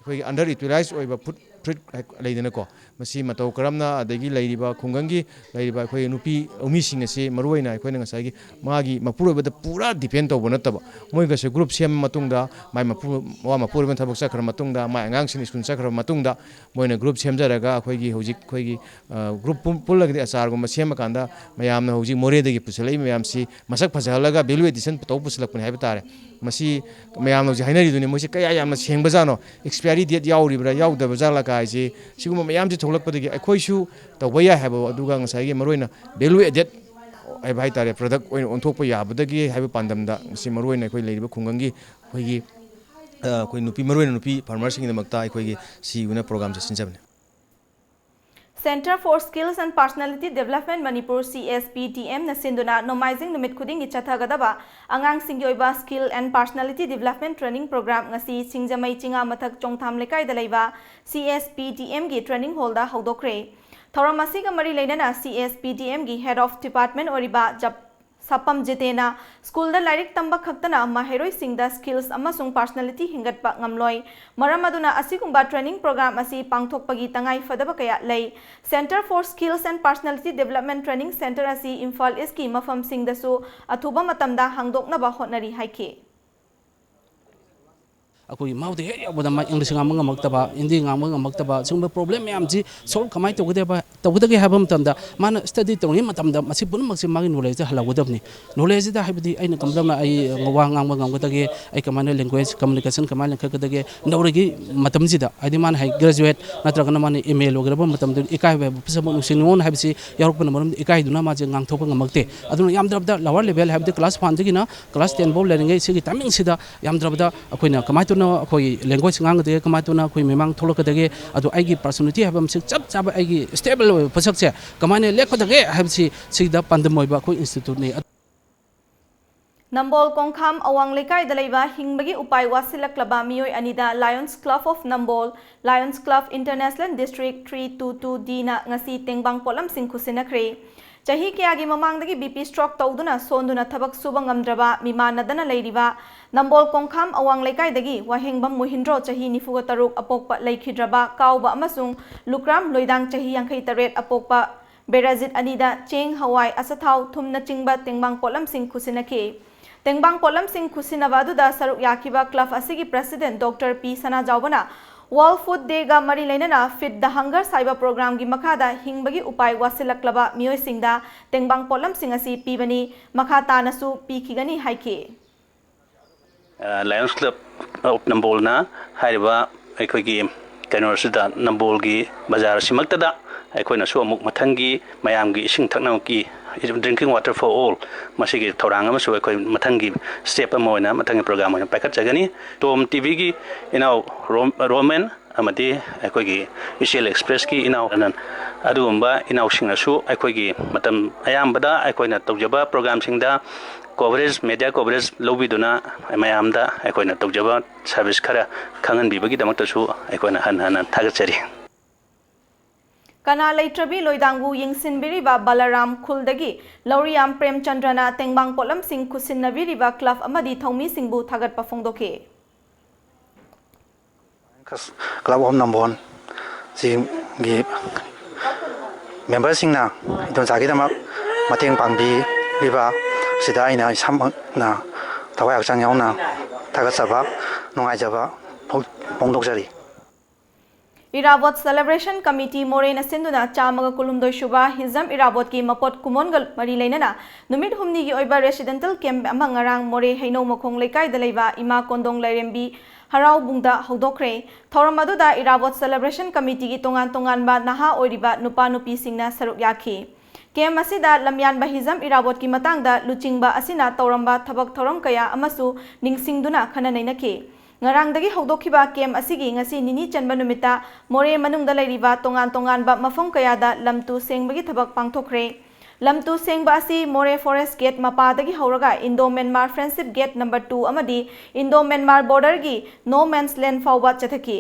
ꯑꯩꯈꯣꯏꯒꯤ under utilize ꯑꯣꯏꯕ ꯐꯨꯗ ꯐ꯭ꯔꯨꯏꯠ ꯂꯩꯗꯅꯀꯣ, ꯃꯁꯤ ꯃꯇꯧ ꯀꯔꯝꯅ, ꯑꯗꯒꯤ ꯂꯩꯔꯤꯕ ꯈꯨꯡꯒꯪꯒꯤ ꯂꯩꯔꯤꯕ ꯑꯩꯈꯣꯏ ꯅꯨꯄꯤ ꯂꯧꯃꯤꯁꯤꯡ ꯑꯁꯤ ꯃꯔꯨꯑꯣꯏꯅ ꯑꯩꯈꯣꯏꯅ ꯉꯁꯥꯏꯒꯤ ꯃꯥꯒꯤ ꯃꯄꯨꯔꯣꯏꯕꯗ ꯄꯨꯔꯥ depend ꯇꯧꯕ ꯅꯠꯇꯕ, ꯃꯣꯏꯒꯁꯨ group ꯁꯦꯝꯕ ꯃꯇꯨꯡꯗ ꯃꯥꯏ ꯃꯄꯨ-, ꯃꯄꯨꯔꯣꯏꯕꯅ ꯊꯕꯛ ꯆꯠꯈ꯭ꯔ ꯃꯇꯨꯡꯗ, ꯃꯥꯏ ꯑꯉꯥꯡꯁꯤꯡ ꯁ꯭ꯀꯨꯜ ꯆꯠꯈ꯭ꯔ ꯃꯇꯨꯡꯗ ꯃꯣꯏꯅ group ꯁꯦꯝꯖꯔꯒ ꯑꯩꯈꯣꯏꯒꯤ ꯍꯧꯖꯤꯛ ꯑꯩꯈꯣꯏꯒꯤ group ꯄꯨꯜꯂꯒꯗꯤ ꯑꯆꯥꯔꯒꯨꯝꯕ ꯁꯦꯝꯕ ꯀꯥꯟꯗ ꯃꯌꯥꯝꯅ ꯍꯧꯖꯤꯛ ꯃꯣꯔꯦꯗꯒꯤ ꯄꯨꯁꯜꯂꯛꯏ ꯃꯌꯥꯝꯁꯤ ꯃꯁꯛ ꯐꯖꯍꯜꯂꯒ value addition ꯇꯧꯕ ꯄꯨꯁꯜꯂꯛꯄꯅꯤ ꯍꯥꯏꯕ ꯇꯥꯔꯦ꯫ ꯃꯁꯤ ꯃꯌꯥꯝꯅ ꯍꯧꯖꯤꯛ ꯍꯥꯏꯅꯔꯤꯗꯨꯅꯤ, ꯃꯣꯏꯁꯤ ꯀꯌꯥ ꯌꯥꯝꯅ ꯁꯦꯡꯕꯖꯥꯠꯅꯣ, expiry date ꯌꯥꯎꯔꯤꯕ꯭ꯔꯥ ꯌꯥꯎꯗꯕꯖꯥꯠꯂ ꯀꯥꯏꯁꯤ꯫ ꯁꯤꯒꯨꯝꯕ ꯃꯌꯥꯝꯁꯤ ꯊꯣꯛꯂꯛꯄꯗꯒꯤ ꯑꯩꯈꯣꯏꯁꯨ ꯇꯧꯕ ꯌꯥꯏ ꯍꯥꯏꯕ, ꯑꯗꯨꯒ ꯉꯁꯥꯏꯒꯤ ꯃꯔꯨꯑꯣꯏꯅ value added ꯍꯥꯏꯕ ꯍꯥꯏ ꯇꯥꯔꯦ, product ꯑꯣꯏꯅ ꯑꯣꯟꯊꯣꯛꯄ ꯌꯥꯕꯗꯒꯤ ꯍꯥꯏꯕ ꯄꯥꯟꯗꯝꯗ ꯃꯁꯤ ꯃꯔꯨꯑꯣꯏꯅ ꯑꯩꯈꯣꯏ ꯂꯩꯔꯤꯕ ꯈꯨꯡꯒꯪꯒꯤ ꯑꯩꯈꯣꯏꯒꯤ, ꯑ, ꯑꯩꯈꯣꯏ ꯅꯨꯄꯤ, ꯃꯔꯨꯑꯣꯏꯅ ꯅꯨꯄꯤ farmerꯁꯤꯡꯒꯤꯗꯃꯛꯇ ꯑꯩꯈꯣꯏꯒꯤ ꯁꯤꯒꯨꯝꯕ programꯁꯦ ꯁꯤꯟꯖꯕꯅꯤ꯫ Centre for Skills and Personality Development Manipur, C S P D M ꯅ ꯁꯤꯟꯗꯨꯅ ꯅꯣꯡꯃꯥꯏꯖꯤꯡ ꯅꯨꯃꯤꯠ ꯈꯨꯗꯤꯡꯒꯤ ꯆꯠꯊꯒꯗꯕ ꯑꯉꯥꯡꯁꯤꯡꯒꯤ ꯑꯣꯏꯕ Skill and Personality Development Training Program ꯉꯁꯤ ꯁꯤꯡꯖꯃꯩ ꯆꯤꯉꯥ ꯃꯊꯛ ꯆꯣꯡꯊꯥꯝ ꯂꯩꯀꯥꯏꯗ ꯂꯩꯕ C S P D M ꯒꯤ training hall ꯗ ꯍꯧꯗꯣꯛꯈ꯭ꯔꯦ꯫ ꯊꯧꯔꯝ ꯑꯁꯤꯒ ꯃꯔꯤ ꯂꯩꯅꯅ C S P D M ꯒꯤ Head of Department ꯑꯣꯏꯔꯤꯕ ꯖꯞ-, ꯁꯥꯄꯝ ꯖꯤꯇꯦꯅ ꯁ꯭ꯀꯨꯜꯗ ꯂꯥꯏꯔꯤꯛ ꯇꯝꯕ ꯈꯛꯇꯅ ꯃꯍꯩꯔꯣꯏꯁꯤꯡꯗ skills ꯑꯃꯁꯨꯡ personality ꯍꯦꯟꯒꯠꯄ ꯉꯝꯂꯣꯏ꯫ ꯃꯔꯝ ꯑꯗꯨꯅ ꯑꯁꯤꯒꯨꯝꯕ training program ꯑꯁꯤ ꯄꯥꯡꯊꯣꯛꯄꯒꯤ ꯇꯉꯥꯏ ꯐꯗꯕ ꯀꯌꯥ ꯂꯩ꯫ Centre for Skills and Personality Development Training Centre ꯑꯁꯤ ꯏꯝꯐꯥꯜ ꯏꯁꯀꯤ ꯃꯐꯝꯁꯤꯡꯗꯁꯨ ꯑꯊꯨꯕ ꯃꯇꯝꯗ ꯍꯥꯡꯗꯣꯛꯅꯕ ꯍꯣꯠꯅꯔꯤ ꯍꯥꯏꯈꯤ꯫ ꯑꯩꯈꯣꯏꯒꯤ ꯃꯥꯎꯗ ꯍꯦꯛ ꯌꯧꯕꯗ ꯃꯥ English ꯉꯥꯡꯕ ꯉꯝꯃꯛꯇꯕ, ꯍꯤꯟꯗꯤ ꯉꯥꯡꯕ ꯉꯝꯃꯛꯇꯕ, ꯁꯤꯒꯨꯝꯕ problem ꯃꯌꯥꯝꯁꯤ solve ꯀꯃꯥꯏꯅ ꯇꯧꯒꯗꯕ, ꯇꯧꯒꯗꯒꯦ ꯍꯥꯏꯕ ꯃꯇꯝꯗ ꯃꯥꯅ study ꯇꯧꯔꯤꯉꯩ ꯃꯇꯝꯗ ꯃꯁꯤ ꯄꯨꯝꯅꯃꯛꯁꯦ ꯃꯥꯒꯤ knowledgeꯇ ꯍꯜꯍꯧꯒꯗꯕꯅꯤ꯫ Knowledgeꯁꯤꯗ ꯍꯥꯏꯕꯗꯤ ꯑꯩꯅ ꯀꯝꯗꯧꯅ ꯑꯩ ꯋꯥ ꯉꯥꯡꯕ ꯉꯝꯒꯗꯒꯦ, ꯑꯩ ꯀꯃꯥꯏꯅ language communication ꯀꯃꯥꯏꯅ ꯂꯤꯡꯈꯠꯀꯗꯒꯦ, ꯅꯧꯔꯤꯒꯤ ꯃꯇꯝꯁꯤꯗ ꯍꯥꯏꯗꯤ ꯃꯥꯅ ꯍꯥꯏ graduate ꯅꯠꯇ꯭ꯔꯒꯅ ꯃꯥꯅ M A ꯂꯣꯏꯈ꯭ꯔꯕ ꯃꯇꯝꯗ ꯏꯀꯥꯏꯕ ꯍꯥꯏꯕ ꯄꯣꯠꯁꯛ ꯑꯃ ꯅꯨꯡꯁꯤ ꯅꯨꯡꯉꯣꯟ ꯍꯥꯏꯕꯁꯤ ꯌꯥꯎꯔꯛꯄꯅ ꯃꯔꯝ ꯏꯀꯥꯏꯗꯨꯅ ꯃꯥꯁꯦ ꯉꯥꯡꯊꯣꯛꯄ ꯉꯝꯃꯛꯇꯦ꯫ ꯑꯗꯨꯅ ꯌꯥꯝꯗ꯭ꯔꯕꯗ lower level ꯍꯥꯏꯕꯗꯤ class one ꯗꯒꯤꯅ class ten ꯐꯥꯎ ꯂꯩꯔꯤꯉꯩ ꯁꯤꯒꯤ timingꯁꯤꯗ ꯌꯥꯝꯗ꯭ꯔꯕꯗ ꯑꯩꯈꯣꯏꯅ ꯀꯃꯥꯏꯅ ꯇꯧꯅ ꯑꯩꯈꯣꯏ language ꯉꯥꯡꯒꯗꯒꯦ, ꯀꯃꯥꯏꯅ ꯇꯧꯅ ꯑꯩꯈꯣꯏ ꯃꯤꯃꯥꯡ ꯊꯣꯛꯂꯛꯀꯗꯒꯦ, ꯑꯗꯣ ꯑꯩꯒꯤ personality ꯍꯥꯏꯕ ꯑꯃꯁꯤ ꯆꯞ ꯆꯥꯕ ꯑꯩꯒꯤ stable ꯑꯣꯏꯕ ꯄꯣꯠꯁꯛꯁꯦ ꯀꯃꯥꯏꯅ ꯂꯦꯞꯀꯗꯒꯦ ꯍꯥꯏꯕꯁꯤ ꯁꯤꯗ ꯄꯥꯟꯗꯝ ꯑꯣꯏꯕ ꯑꯩꯈꯣꯏ instituteꯅꯤ꯫ ꯅꯝꯕꯣꯜ ꯀꯣꯡꯈꯥꯝ ꯑꯋꯥꯡ ꯂꯩꯀꯥꯏꯗ ꯂꯩꯕ ꯍꯤꯡꯕꯒꯤ ꯎꯄꯥꯏ ꯋꯥꯠꯁꯤꯜꯂꯛꯂꯕ ꯃꯤꯑꯣꯏ ꯑꯅꯤꯗ Lions Club of Nambol, Lions Club International District three two two Dꯅ ꯉꯁꯤ ꯇꯦꯡꯕꯥꯡ ꯄꯣꯠꯂꯝꯁꯤꯡ ꯈꯨꯠꯁꯤꯟꯅꯈ꯭ꯔꯦ꯫ ꯆꯍꯤ ꯀꯌꯥꯒꯤ ꯃꯃꯥꯡꯗꯒꯤ B P stroke ꯇꯧꯗꯨꯅ ꯁꯣꯟꯗꯨꯅ ꯊꯕꯛ ꯁꯨꯕ ꯉꯝꯗ꯭ꯔꯕ ꯃꯤꯃꯥꯟꯅꯗꯅ ꯂꯩꯔꯤꯕ ꯅꯝꯕꯣꯜ ꯀꯣꯡꯈꯥꯝ ꯑꯋꯥꯡ ꯂꯩꯀꯥꯏꯗꯒꯤ ꯋꯥꯍꯦꯡꯕꯝ ꯃꯨꯍꯤꯟꯗ꯭ꯔꯣ ꯆꯍꯤ ꯅꯤꯐꯨꯒ ꯇꯔꯨꯛ ꯑꯄꯣꯛꯄ ꯂꯩꯈꯤꯗ꯭ꯔꯕ ꯀꯥꯎꯕ ꯑꯃꯁꯨꯡ ꯂꯨꯀ꯭ꯔꯥꯝ ꯂꯣꯏꯗꯥꯡ ꯆꯍꯤ ꯌꯥꯡꯈꯩ ꯇꯔꯦꯠ ꯑꯄꯣꯛꯄ ꯕꯦꯔꯥꯖꯤꯠ ꯑꯅꯤꯗ ꯆꯦꯡ, ꯍꯋꯥꯏ, ꯑꯆꯥꯊꯥꯎ, ꯊꯨꯝꯅꯆꯤꯡꯕ ꯇꯦꯡꯕꯥꯡ ꯄꯣꯠꯂꯝꯁꯤꯡ ꯈꯨꯠꯁꯤꯟꯅꯈꯤ꯫ ꯇꯦꯡꯕꯥꯡ ꯄꯣꯠꯂꯝꯁꯤꯡ ꯈꯨꯠꯁꯤꯟꯅꯕ ꯑꯗꯨꯗ ꯁꯔꯨꯛ ꯌꯥꯈꯤꯕ club ꯑꯁꯤꯒꯤ president Doctor P ꯁꯅꯥꯖꯥꯎꯕꯅ World Food Dayꯒ ꯃꯔꯤ ꯂꯩꯅꯅ Feed the Hungers ꯍꯥꯏꯕ programꯒꯤ ꯃꯈꯥꯗ ꯍꯤꯡꯕꯒꯤ ꯎꯄꯥꯏ ꯋꯥꯠꯁꯤꯜꯂꯛꯂꯕ ꯃꯤꯑꯣꯏꯁꯤꯡꯗ ꯇꯦꯡꯕꯥꯡ ꯄꯣꯠꯂꯝꯁꯤꯡ ꯑꯁꯤ ꯄꯤꯕꯅꯤ, ꯃꯈꯥ ꯇꯥꯅꯁꯨ ꯄꯤꯈꯤꯒꯅꯤ ꯍꯥꯏꯈꯤ꯫ ꯑ, Lions Club of Nambolꯅ ꯍꯥꯏꯔꯤꯕ ꯑꯩꯈꯣꯏꯒꯤ ꯀꯩꯅꯣꯁꯤꯗ, ꯅꯝꯕꯣꯜꯒꯤ ꯕꯖꯥꯔ ꯑꯁꯤꯃꯛꯇꯗ ꯑꯩꯈꯣꯏꯅꯁꯨ ꯑꯃꯨꯛ ꯃꯊꯪꯒꯤ ꯃꯌꯥꯝꯒꯤ ꯏꯁꯤꯡ ꯊꯛꯅꯕꯒꯤ, drinking water for all, ꯃꯁꯤꯒꯤ ꯊꯧꯔꯥꯡ ꯑꯃꯁꯨ ꯑꯩꯈꯣꯏ ꯃꯊꯪꯒꯤ step ꯑꯃ ꯑꯣꯏꯅ, ꯃꯊꯪꯒꯤ program ꯑꯣꯏꯅ ꯄꯥꯏꯈꯠꯆꯒꯅꯤ꯫ ꯇꯣꯝ TVꯒꯤ ꯏꯅꯥꯎ ꯔꯣꯝ-, ꯔꯣꯃꯦꯟ, ꯑꯃꯗꯤ ꯑꯩꯈꯣꯏꯒꯤ ꯏꯆꯦꯜ ꯑꯦꯛꯁꯄ꯭ꯔꯦꯁꯀꯤ ꯏꯅꯥꯎ ꯑꯗꯨꯒꯨꯝꯕ ꯏꯅꯥꯎꯁꯤꯡꯅꯁꯨ ꯑꯩꯈꯣꯏꯒꯤ ꯃꯇꯝ ꯑꯌꯥꯝꯕꯗ ꯑꯩꯈꯣꯏꯅ ꯇꯧꯖꯕ ꯄ꯭ꯔꯣꯒ꯭ꯔꯥꯝꯁꯤꯡꯗ ꯀꯣꯚꯔꯦꯖ, ꯃꯦꯗꯤꯌꯥ ꯀꯣꯚꯔꯦꯖ ꯂꯧꯕꯤꯗꯨꯅ ꯃꯌꯥꯝꯗ ꯑꯩꯈꯣꯏꯅ ꯇꯧꯖꯕ ꯁꯥꯔꯚꯤꯁ ꯈꯔ ꯈꯪꯍꯟꯕꯤꯕꯒꯤꯗꯃꯛꯇꯁꯨ ꯑꯩꯈꯣꯏꯅ ꯍꯟꯅ ꯍꯟꯅ ꯊꯥꯒꯠꯆꯔꯤ꯫ ꯀꯅꯥ ꯂꯩꯇ꯭ꯔꯕꯤ ꯂꯣꯏꯗꯥꯡꯕꯨ ꯌꯦꯡꯁꯤꯟꯕꯤꯔꯤꯕ ꯕꯂꯔꯥꯝ ꯈꯨꯜꯗꯒꯤ ꯂꯧꯔꯤꯌꯥꯝ ꯄ꯭ꯔꯦꯝꯆꯟꯗ꯭ꯔꯅ ꯇꯦꯡꯕꯥꯡ ꯄꯣꯠꯂꯝꯁꯤꯡ ꯈꯨꯠꯁꯤꯟꯅꯕꯤꯔꯤꯕ ꯀ꯭ꯂꯕ ꯑꯃꯗꯤ ꯊꯧꯃꯤꯁꯤꯡꯕꯨ ꯊꯥꯒꯠꯄ ꯐꯣꯡꯗꯣꯛꯈꯤ꯫ ꯀ꯭ꯂꯕ ꯑꯣꯐ ꯅꯝꯕꯣꯜ ꯁꯤꯒꯤ ꯃꯦꯝꯕꯔꯁꯤꯡꯅ ꯏꯗꯣꯝꯆꯥꯒꯤꯗꯃꯛ ꯃꯇꯦꯡ ꯄꯥꯡꯕꯤꯔꯤꯕ ꯁꯤꯗ ꯑꯩꯅ ꯏꯁꯥꯃꯛꯅ ꯊꯋꯥꯏ ꯍꯛꯆꯥꯡ ꯌꯥꯎꯅ ꯊꯥꯒꯠꯆꯕ, ꯅꯨꯡꯉꯥꯏꯖꯕ ꯐꯣꯡ-, ꯐꯣꯡꯗꯣꯛꯆꯔꯤ꯫ ꯏꯔꯥꯕꯣꯠ ꯁꯦꯂꯦꯕ꯭ꯔꯦꯁꯟ ꯀꯃꯤꯇꯤ ꯃꯣꯔꯦꯅ ꯁꯤꯟꯗꯨꯅ ꯆꯥꯝꯃꯒ ꯀꯨꯟꯍꯨꯝꯗꯣꯏ ꯁꯨꯕ ꯍꯤꯖꯝ ꯏꯔꯥꯕꯣꯠꯀꯤ ꯃꯄꯣꯠ ꯀꯨꯝꯑꯣꯟꯒ ꯃꯔꯤ ꯂꯩꯅꯅ ꯅꯨꯃꯤꯠ ꯍꯨꯝꯅꯤꯒꯤ ꯑꯣꯏꯕ ꯔꯦꯁꯤꯗꯦꯟꯇꯦꯜ ꯀꯦꯝꯞ ꯑꯃ ꯉꯔꯥꯡ ꯃꯣꯔꯦ ꯍꯩꯅꯧ ꯃꯈꯣꯡ ꯂꯩꯀꯥꯏꯗ ꯂꯩꯕ ꯏꯃꯥ ꯀꯣꯟꯗꯣꯡ ꯂꯥꯏꯔꯦꯝꯕꯤ ꯍꯔꯥꯎꯕꯨꯡꯗ ꯍꯧꯗꯣꯛꯈ꯭ꯔꯦ꯫ ꯊꯧꯔꯝ ꯑꯗꯨꯗ ꯏꯔꯥꯕꯣꯠ ꯁꯦꯂꯦꯕ꯭ꯔꯦꯁꯟ ꯀꯃꯤꯇꯤꯒꯤ ꯇꯣꯉꯥꯟ ꯇꯣꯉꯥꯟꯕ ꯅꯍꯥ ꯑꯣꯏꯔꯤꯕ ꯅꯨꯄꯥ ꯅꯨꯄꯤꯁꯤꯡꯅ ꯁꯔꯨꯛ ꯌꯥꯈꯤ꯫ ꯀꯦꯝꯞ ꯑꯁꯤꯗ ꯂꯝꯌꯥꯟꯕ ꯍꯤꯖꯝ ꯏꯔꯥꯕꯣꯠꯀꯤ ꯃꯇꯥꯡꯗ ꯂꯨꯆꯤꯡꯕ ꯑꯁꯤꯅ ꯇꯧꯔꯝꯕ ꯊꯕꯛ ꯊꯧꯔꯝ ꯀꯌꯥ ꯑꯃꯁꯨ ꯅꯤꯡꯁꯤꯡꯗꯨꯅ ꯈꯟꯅ ꯅꯩꯅꯈꯤ꯫ ꯉꯔꯥꯡꯗꯒꯤ ꯍꯧꯗꯣꯛꯈꯤꯕ ꯀꯦꯝꯞ ꯑꯁꯤꯒꯤ ꯉꯁꯤ ꯅꯤꯅꯤ ꯆꯟꯕ ꯅꯨꯃꯤꯠꯇ ꯃꯣꯔꯦ ꯃꯅꯨꯡꯗ ꯂꯩꯔꯤꯕ ꯇꯣꯉꯥꯟ ꯇꯣꯉꯥꯟꯕ ꯃꯐꯝ ꯀꯌꯥꯗ ꯂꯝ ꯇꯨ ꯁꯦꯡꯕꯒꯤ ꯊꯕꯛ ꯄꯥꯡꯊꯣꯛꯈ꯭ꯔꯦ꯫ ꯂꯝ ꯇꯨ ꯁꯦꯡꯕ ꯑꯁꯤ ꯃꯣꯔꯦ ꯐꯣꯔꯦꯁ ꯒꯦꯠ ꯃꯄꯥꯗꯒꯤ ꯍꯧꯔꯒ Indo Myanmar friendship gate number two ꯑꯃꯗꯤ ꯏꯟꯗꯣ ꯃ꯭ꯌꯥꯟꯃꯥꯔ ꯕꯣꯔꯗꯔꯒꯤ ꯅꯣ ꯃꯦꯟꯁ ꯂꯦꯟ ꯐꯥꯎꯕ ꯆꯠꯊꯈꯤ꯫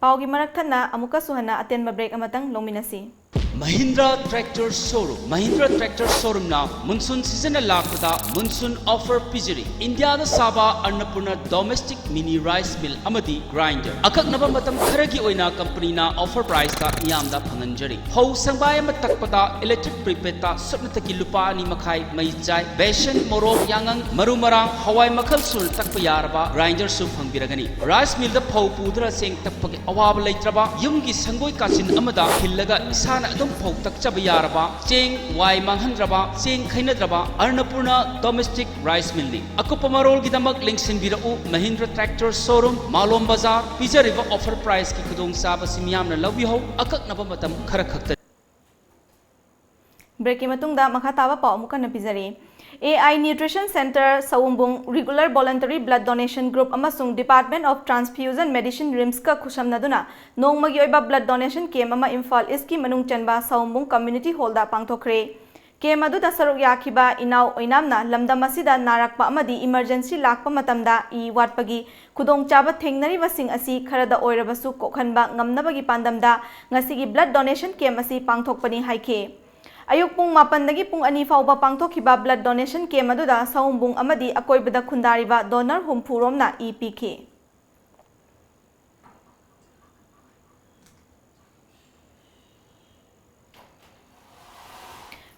ꯄꯥꯎꯒꯤ ꯃꯔꯛ ꯊꯠꯅ ꯑꯃꯨꯛꯀꯁꯨ ꯍꯟꯅ ꯑꯇꯦꯟꯕ ꯕ꯭ꯔꯦꯛ ꯑꯃꯇꯪ ꯂꯧꯃꯤꯟꯅꯁꯤ꯫ Mahindra tractor showroom. Mahindra tractor ꯁꯣꯔꯨꯝꯅ ꯃꯨꯟꯁꯨꯟ ꯁꯤꯖꯟꯅ ꯂꯥꯛꯄꯗ ꯃꯨꯟꯁꯨꯟ ꯑꯣꯐꯔ ꯄꯤꯖꯔꯤ꯫ ꯏꯟꯗꯤꯌꯥꯗ ꯁꯥꯕ ꯑꯟꯅꯄꯨꯔꯅ ꯗꯣꯃꯦꯁꯇꯤꯛ ꯃꯤꯅꯤ ꯔꯥꯏꯁ ꯃꯤꯜ ꯑꯃꯗꯤ ꯒ꯭ꯔꯥꯏꯟꯗꯔ꯫ ꯑꯀꯛꯅꯕ ꯃꯇꯝ ꯈꯔꯒꯤ ꯑꯣꯏꯅ ꯀꯝꯄꯅꯤꯅ ꯑꯣꯐꯔ ꯄ꯭ꯔꯥꯏꯁꯇ ꯃꯤꯌꯥꯝꯗ ꯐꯪꯍꯟꯖꯔꯤ꯫ ꯐꯧ ꯁꯪꯕꯥꯏ ꯑꯃ ꯇꯛꯄꯗ ꯏꯂꯦꯛꯇ꯭ꯔꯤꯛ ꯄ꯭ꯔꯤꯄꯦꯗꯇ ꯁꯨꯞꯅꯇꯒꯤ ꯂꯨꯄꯥ ꯑꯅꯤ ꯃꯈꯥꯏ ꯃꯩ ꯆꯥꯏ꯫ ꯕꯦꯁꯟ, ꯃꯣꯔꯣꯛ, ꯌꯥꯉꯪ, ꯃꯔꯨ ꯃꯔꯥꯡ, ꯍꯋꯥꯏ ꯃꯈꯜ ꯁꯨꯅ ꯇꯛꯄ ꯌꯥꯔꯕ ꯒ꯭ꯔꯥꯏꯟꯗꯔꯁꯨ ꯐꯪꯕꯤꯔꯒꯅꯤ꯫ ꯔꯥꯏꯁ ꯃꯤꯜꯗ ꯐꯧ ꯄꯨꯗꯨꯅ ꯆꯦꯡ ꯇꯛꯄꯒꯤ ꯑꯋꯥꯕ ꯂꯩꯇ꯭ꯔꯕ, ꯌꯨꯝꯒꯤ ꯁꯪꯒꯣꯏ ꯀꯥꯆꯤꯟ ꯑꯃꯗ ꯈꯤꯜꯂꯒ ꯏꯁꯥꯅ ꯑꯗꯨꯝ ꯐꯧ ꯇꯛꯆꯕ ꯌꯥꯔꯕ, ꯆꯦꯡ ꯋꯥꯏ ꯃꯥꯡꯍꯟꯗ꯭ꯔꯕ, ꯆꯦꯡ ꯈꯩꯅꯗ꯭ꯔꯕ ꯑꯟꯅꯄꯨꯔꯅ ꯗꯣꯃꯦꯁꯇꯤꯛ ꯔꯥꯏꯁ ꯃꯤꯜꯅꯤ꯫ ꯑꯀꯨꯞꯄ ꯃꯔꯣꯜꯒꯤꯗꯃꯛ ꯂꯦꯡꯁꯤꯟꯕꯤꯔꯛꯎ, ꯃꯍꯤꯟꯗ꯭ꯔ ꯇ꯭ꯔꯦꯛꯇꯔ ꯁꯣꯔꯨꯝ, ꯃꯥꯂꯣꯝ ꯕꯖꯥꯔ꯫ ꯄꯤꯖꯔꯤꯕ ꯑꯣꯐꯔ ꯄ꯭ꯔꯥꯏꯁꯀꯤ ꯈꯨꯗꯣꯡꯆꯥꯕꯁꯤ ꯃꯤꯌꯥꯝꯅ ꯂꯧꯕꯤꯍꯧ꯫ ꯑꯀꯛꯅꯕ ꯃꯇꯝ ꯈꯔ ꯈꯛꯇꯅꯤ꯫ ꯕ꯭ꯔꯦꯛꯀꯤ ꯃꯇꯨꯡꯗ ꯃꯈꯥ ꯇꯥꯕ ꯄꯥꯎ ꯑꯃꯨꯛ ꯍꯟꯅ ꯄꯤꯖꯔꯤ꯫ A I Nutrition Center ꯁꯋꯣꯝꯕꯨꯡ, Regular Voluntary Blood Donation Group ꯑꯃꯁꯨꯡ Department of Transfusion Medicine, ꯔꯤꯝꯁꯀ ꯈꯨꯠꯁꯝꯅꯗꯨꯅ ꯅꯣꯡꯃꯒꯤ ꯑꯣꯏꯕ blood donation camp ꯑꯃ ꯏꯝꯐꯥꯜ ꯏꯁꯀꯤ ꯃꯅꯨꯡ ꯆꯟꯕ ꯁꯋꯣꯝꯕꯨꯡ Community Hallꯗ ꯄꯥꯡꯊꯣꯛꯈ꯭ꯔꯦ꯫ Camp ꯑꯗꯨꯗ ꯁꯔꯨꯛ ꯌꯥꯈꯤꯕ ꯏꯅꯥꯎ ꯑꯣꯏꯅꯥꯝꯅ ꯂꯝꯗꯝ ꯑꯁꯤꯗ ꯅꯥꯔꯛꯄ ꯑꯃꯗꯤ emergency ꯂꯥꯛꯄ ꯃꯇꯝꯗ ꯏ ꯋꯥꯠꯄꯒꯤ ꯈꯨꯗꯣꯡꯆꯥꯕ ꯊꯦꯡꯅꯔꯤꯕꯁꯤꯡ ꯑꯁꯤ ꯈꯔꯗ ꯑꯣꯏꯔꯕꯁꯨ ꯀꯣꯛꯍꯟꯕ ꯉꯝꯅꯕꯒꯤ ꯄꯥꯟꯗꯝꯗ ꯉꯁꯤꯒꯤ blood donation camp ꯑꯁꯤ ꯄꯥꯡꯊꯣꯛꯄꯅꯤ ꯍꯥꯏꯈꯤ꯫ ꯑꯌꯨꯛ ꯄꯨꯡ ꯃꯥꯄꯟꯗꯒꯤ ꯄꯨꯡ ꯑꯅꯤ ꯐꯥꯎꯕ ꯄꯥꯡꯊꯣꯛꯈꯤꯕ blood donation camp ꯑꯗꯨꯗ ꯁꯋꯣꯝꯕꯨꯡ ꯑꯃꯗꯤ ꯑꯀꯣꯏꯕꯗ ꯈꯨꯟꯗꯥꯔꯤꯕ donor ꯍꯨꯝꯐꯨ ꯔꯣꯝꯅ ꯏ ꯄꯤꯈꯤ꯫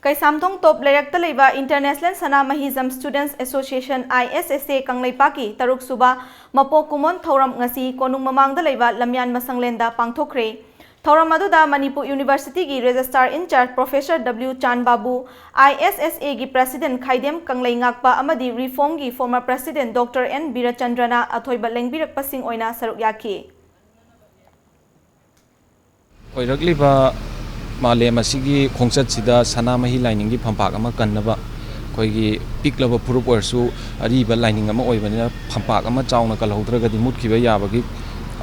ꯀꯩꯁꯥꯝꯊꯣꯡ ꯇꯣꯞ ꯂꯩꯔꯛꯇ ꯂꯩꯕ International Sanamahism Students Association, I S S A, ꯀꯪꯂꯩꯄꯥꯛꯀꯤ ꯇꯔꯨꯛ ꯁꯨꯕ ꯃꯄꯣꯛ ꯀꯨꯝꯑꯣꯟ ꯊꯧꯔꯝ ꯉꯁꯤ ꯀꯣꯅꯨꯡ ꯃꯃꯥꯡꯗ ꯂꯩꯕ ꯂꯝꯌꯥꯟꯕ ꯁꯪꯂꯦꯟꯗ ꯄꯥꯡꯊꯣꯛꯈ꯭ꯔꯦ꯫ ꯊꯧꯔꯝ ꯑꯗꯨꯗ Manipur Universityꯒꯤ Registrar in Charge Professor W ꯆꯥꯟꯕꯥꯕꯨ, I S S Aꯒꯤ President ꯈꯥꯏꯗꯦꯝ ꯀꯪꯂꯩꯉꯥꯛꯄ ꯑꯃꯗꯤ REFORMꯒꯤ former President Doctor N ꯕꯤꯔꯆꯟꯗ꯭ꯔꯅ ꯑꯊꯣꯏꯕ ꯂꯦꯡꯕꯤꯔꯛꯄꯁꯤꯡ ꯑꯣꯏꯅ ꯁꯔꯨꯛ ꯌꯥꯈꯤ꯫ ꯑꯣꯏꯔꯛꯂꯤꯕ ꯃꯥꯂꯦꯝ ꯑꯁꯤꯒꯤ ꯈꯣꯡꯆꯠꯁꯤꯗ ꯁꯅꯥꯃꯍꯤ ꯂꯥꯏꯅꯤꯡꯒꯤ ꯐꯝꯄꯥꯛ ꯑꯃ ꯀꯟꯅꯕ, ꯑꯩꯈꯣꯏꯒꯤ ꯄꯤꯛꯂꯕ ꯐꯨꯔꯨꯞ ꯑꯣꯏꯔꯁꯨ ꯑꯔꯤꯕ ꯂꯥꯏꯅꯤꯡ ꯑꯃ ꯑꯣꯏꯕꯅꯤꯅ ꯐꯝꯄꯥꯛ ꯑꯃ ꯆꯥꯎꯅ ꯀꯜꯍꯧꯗ꯭ꯔꯒꯗꯤ ꯃꯨꯠꯈꯤꯕ ꯌꯥꯕꯒꯤ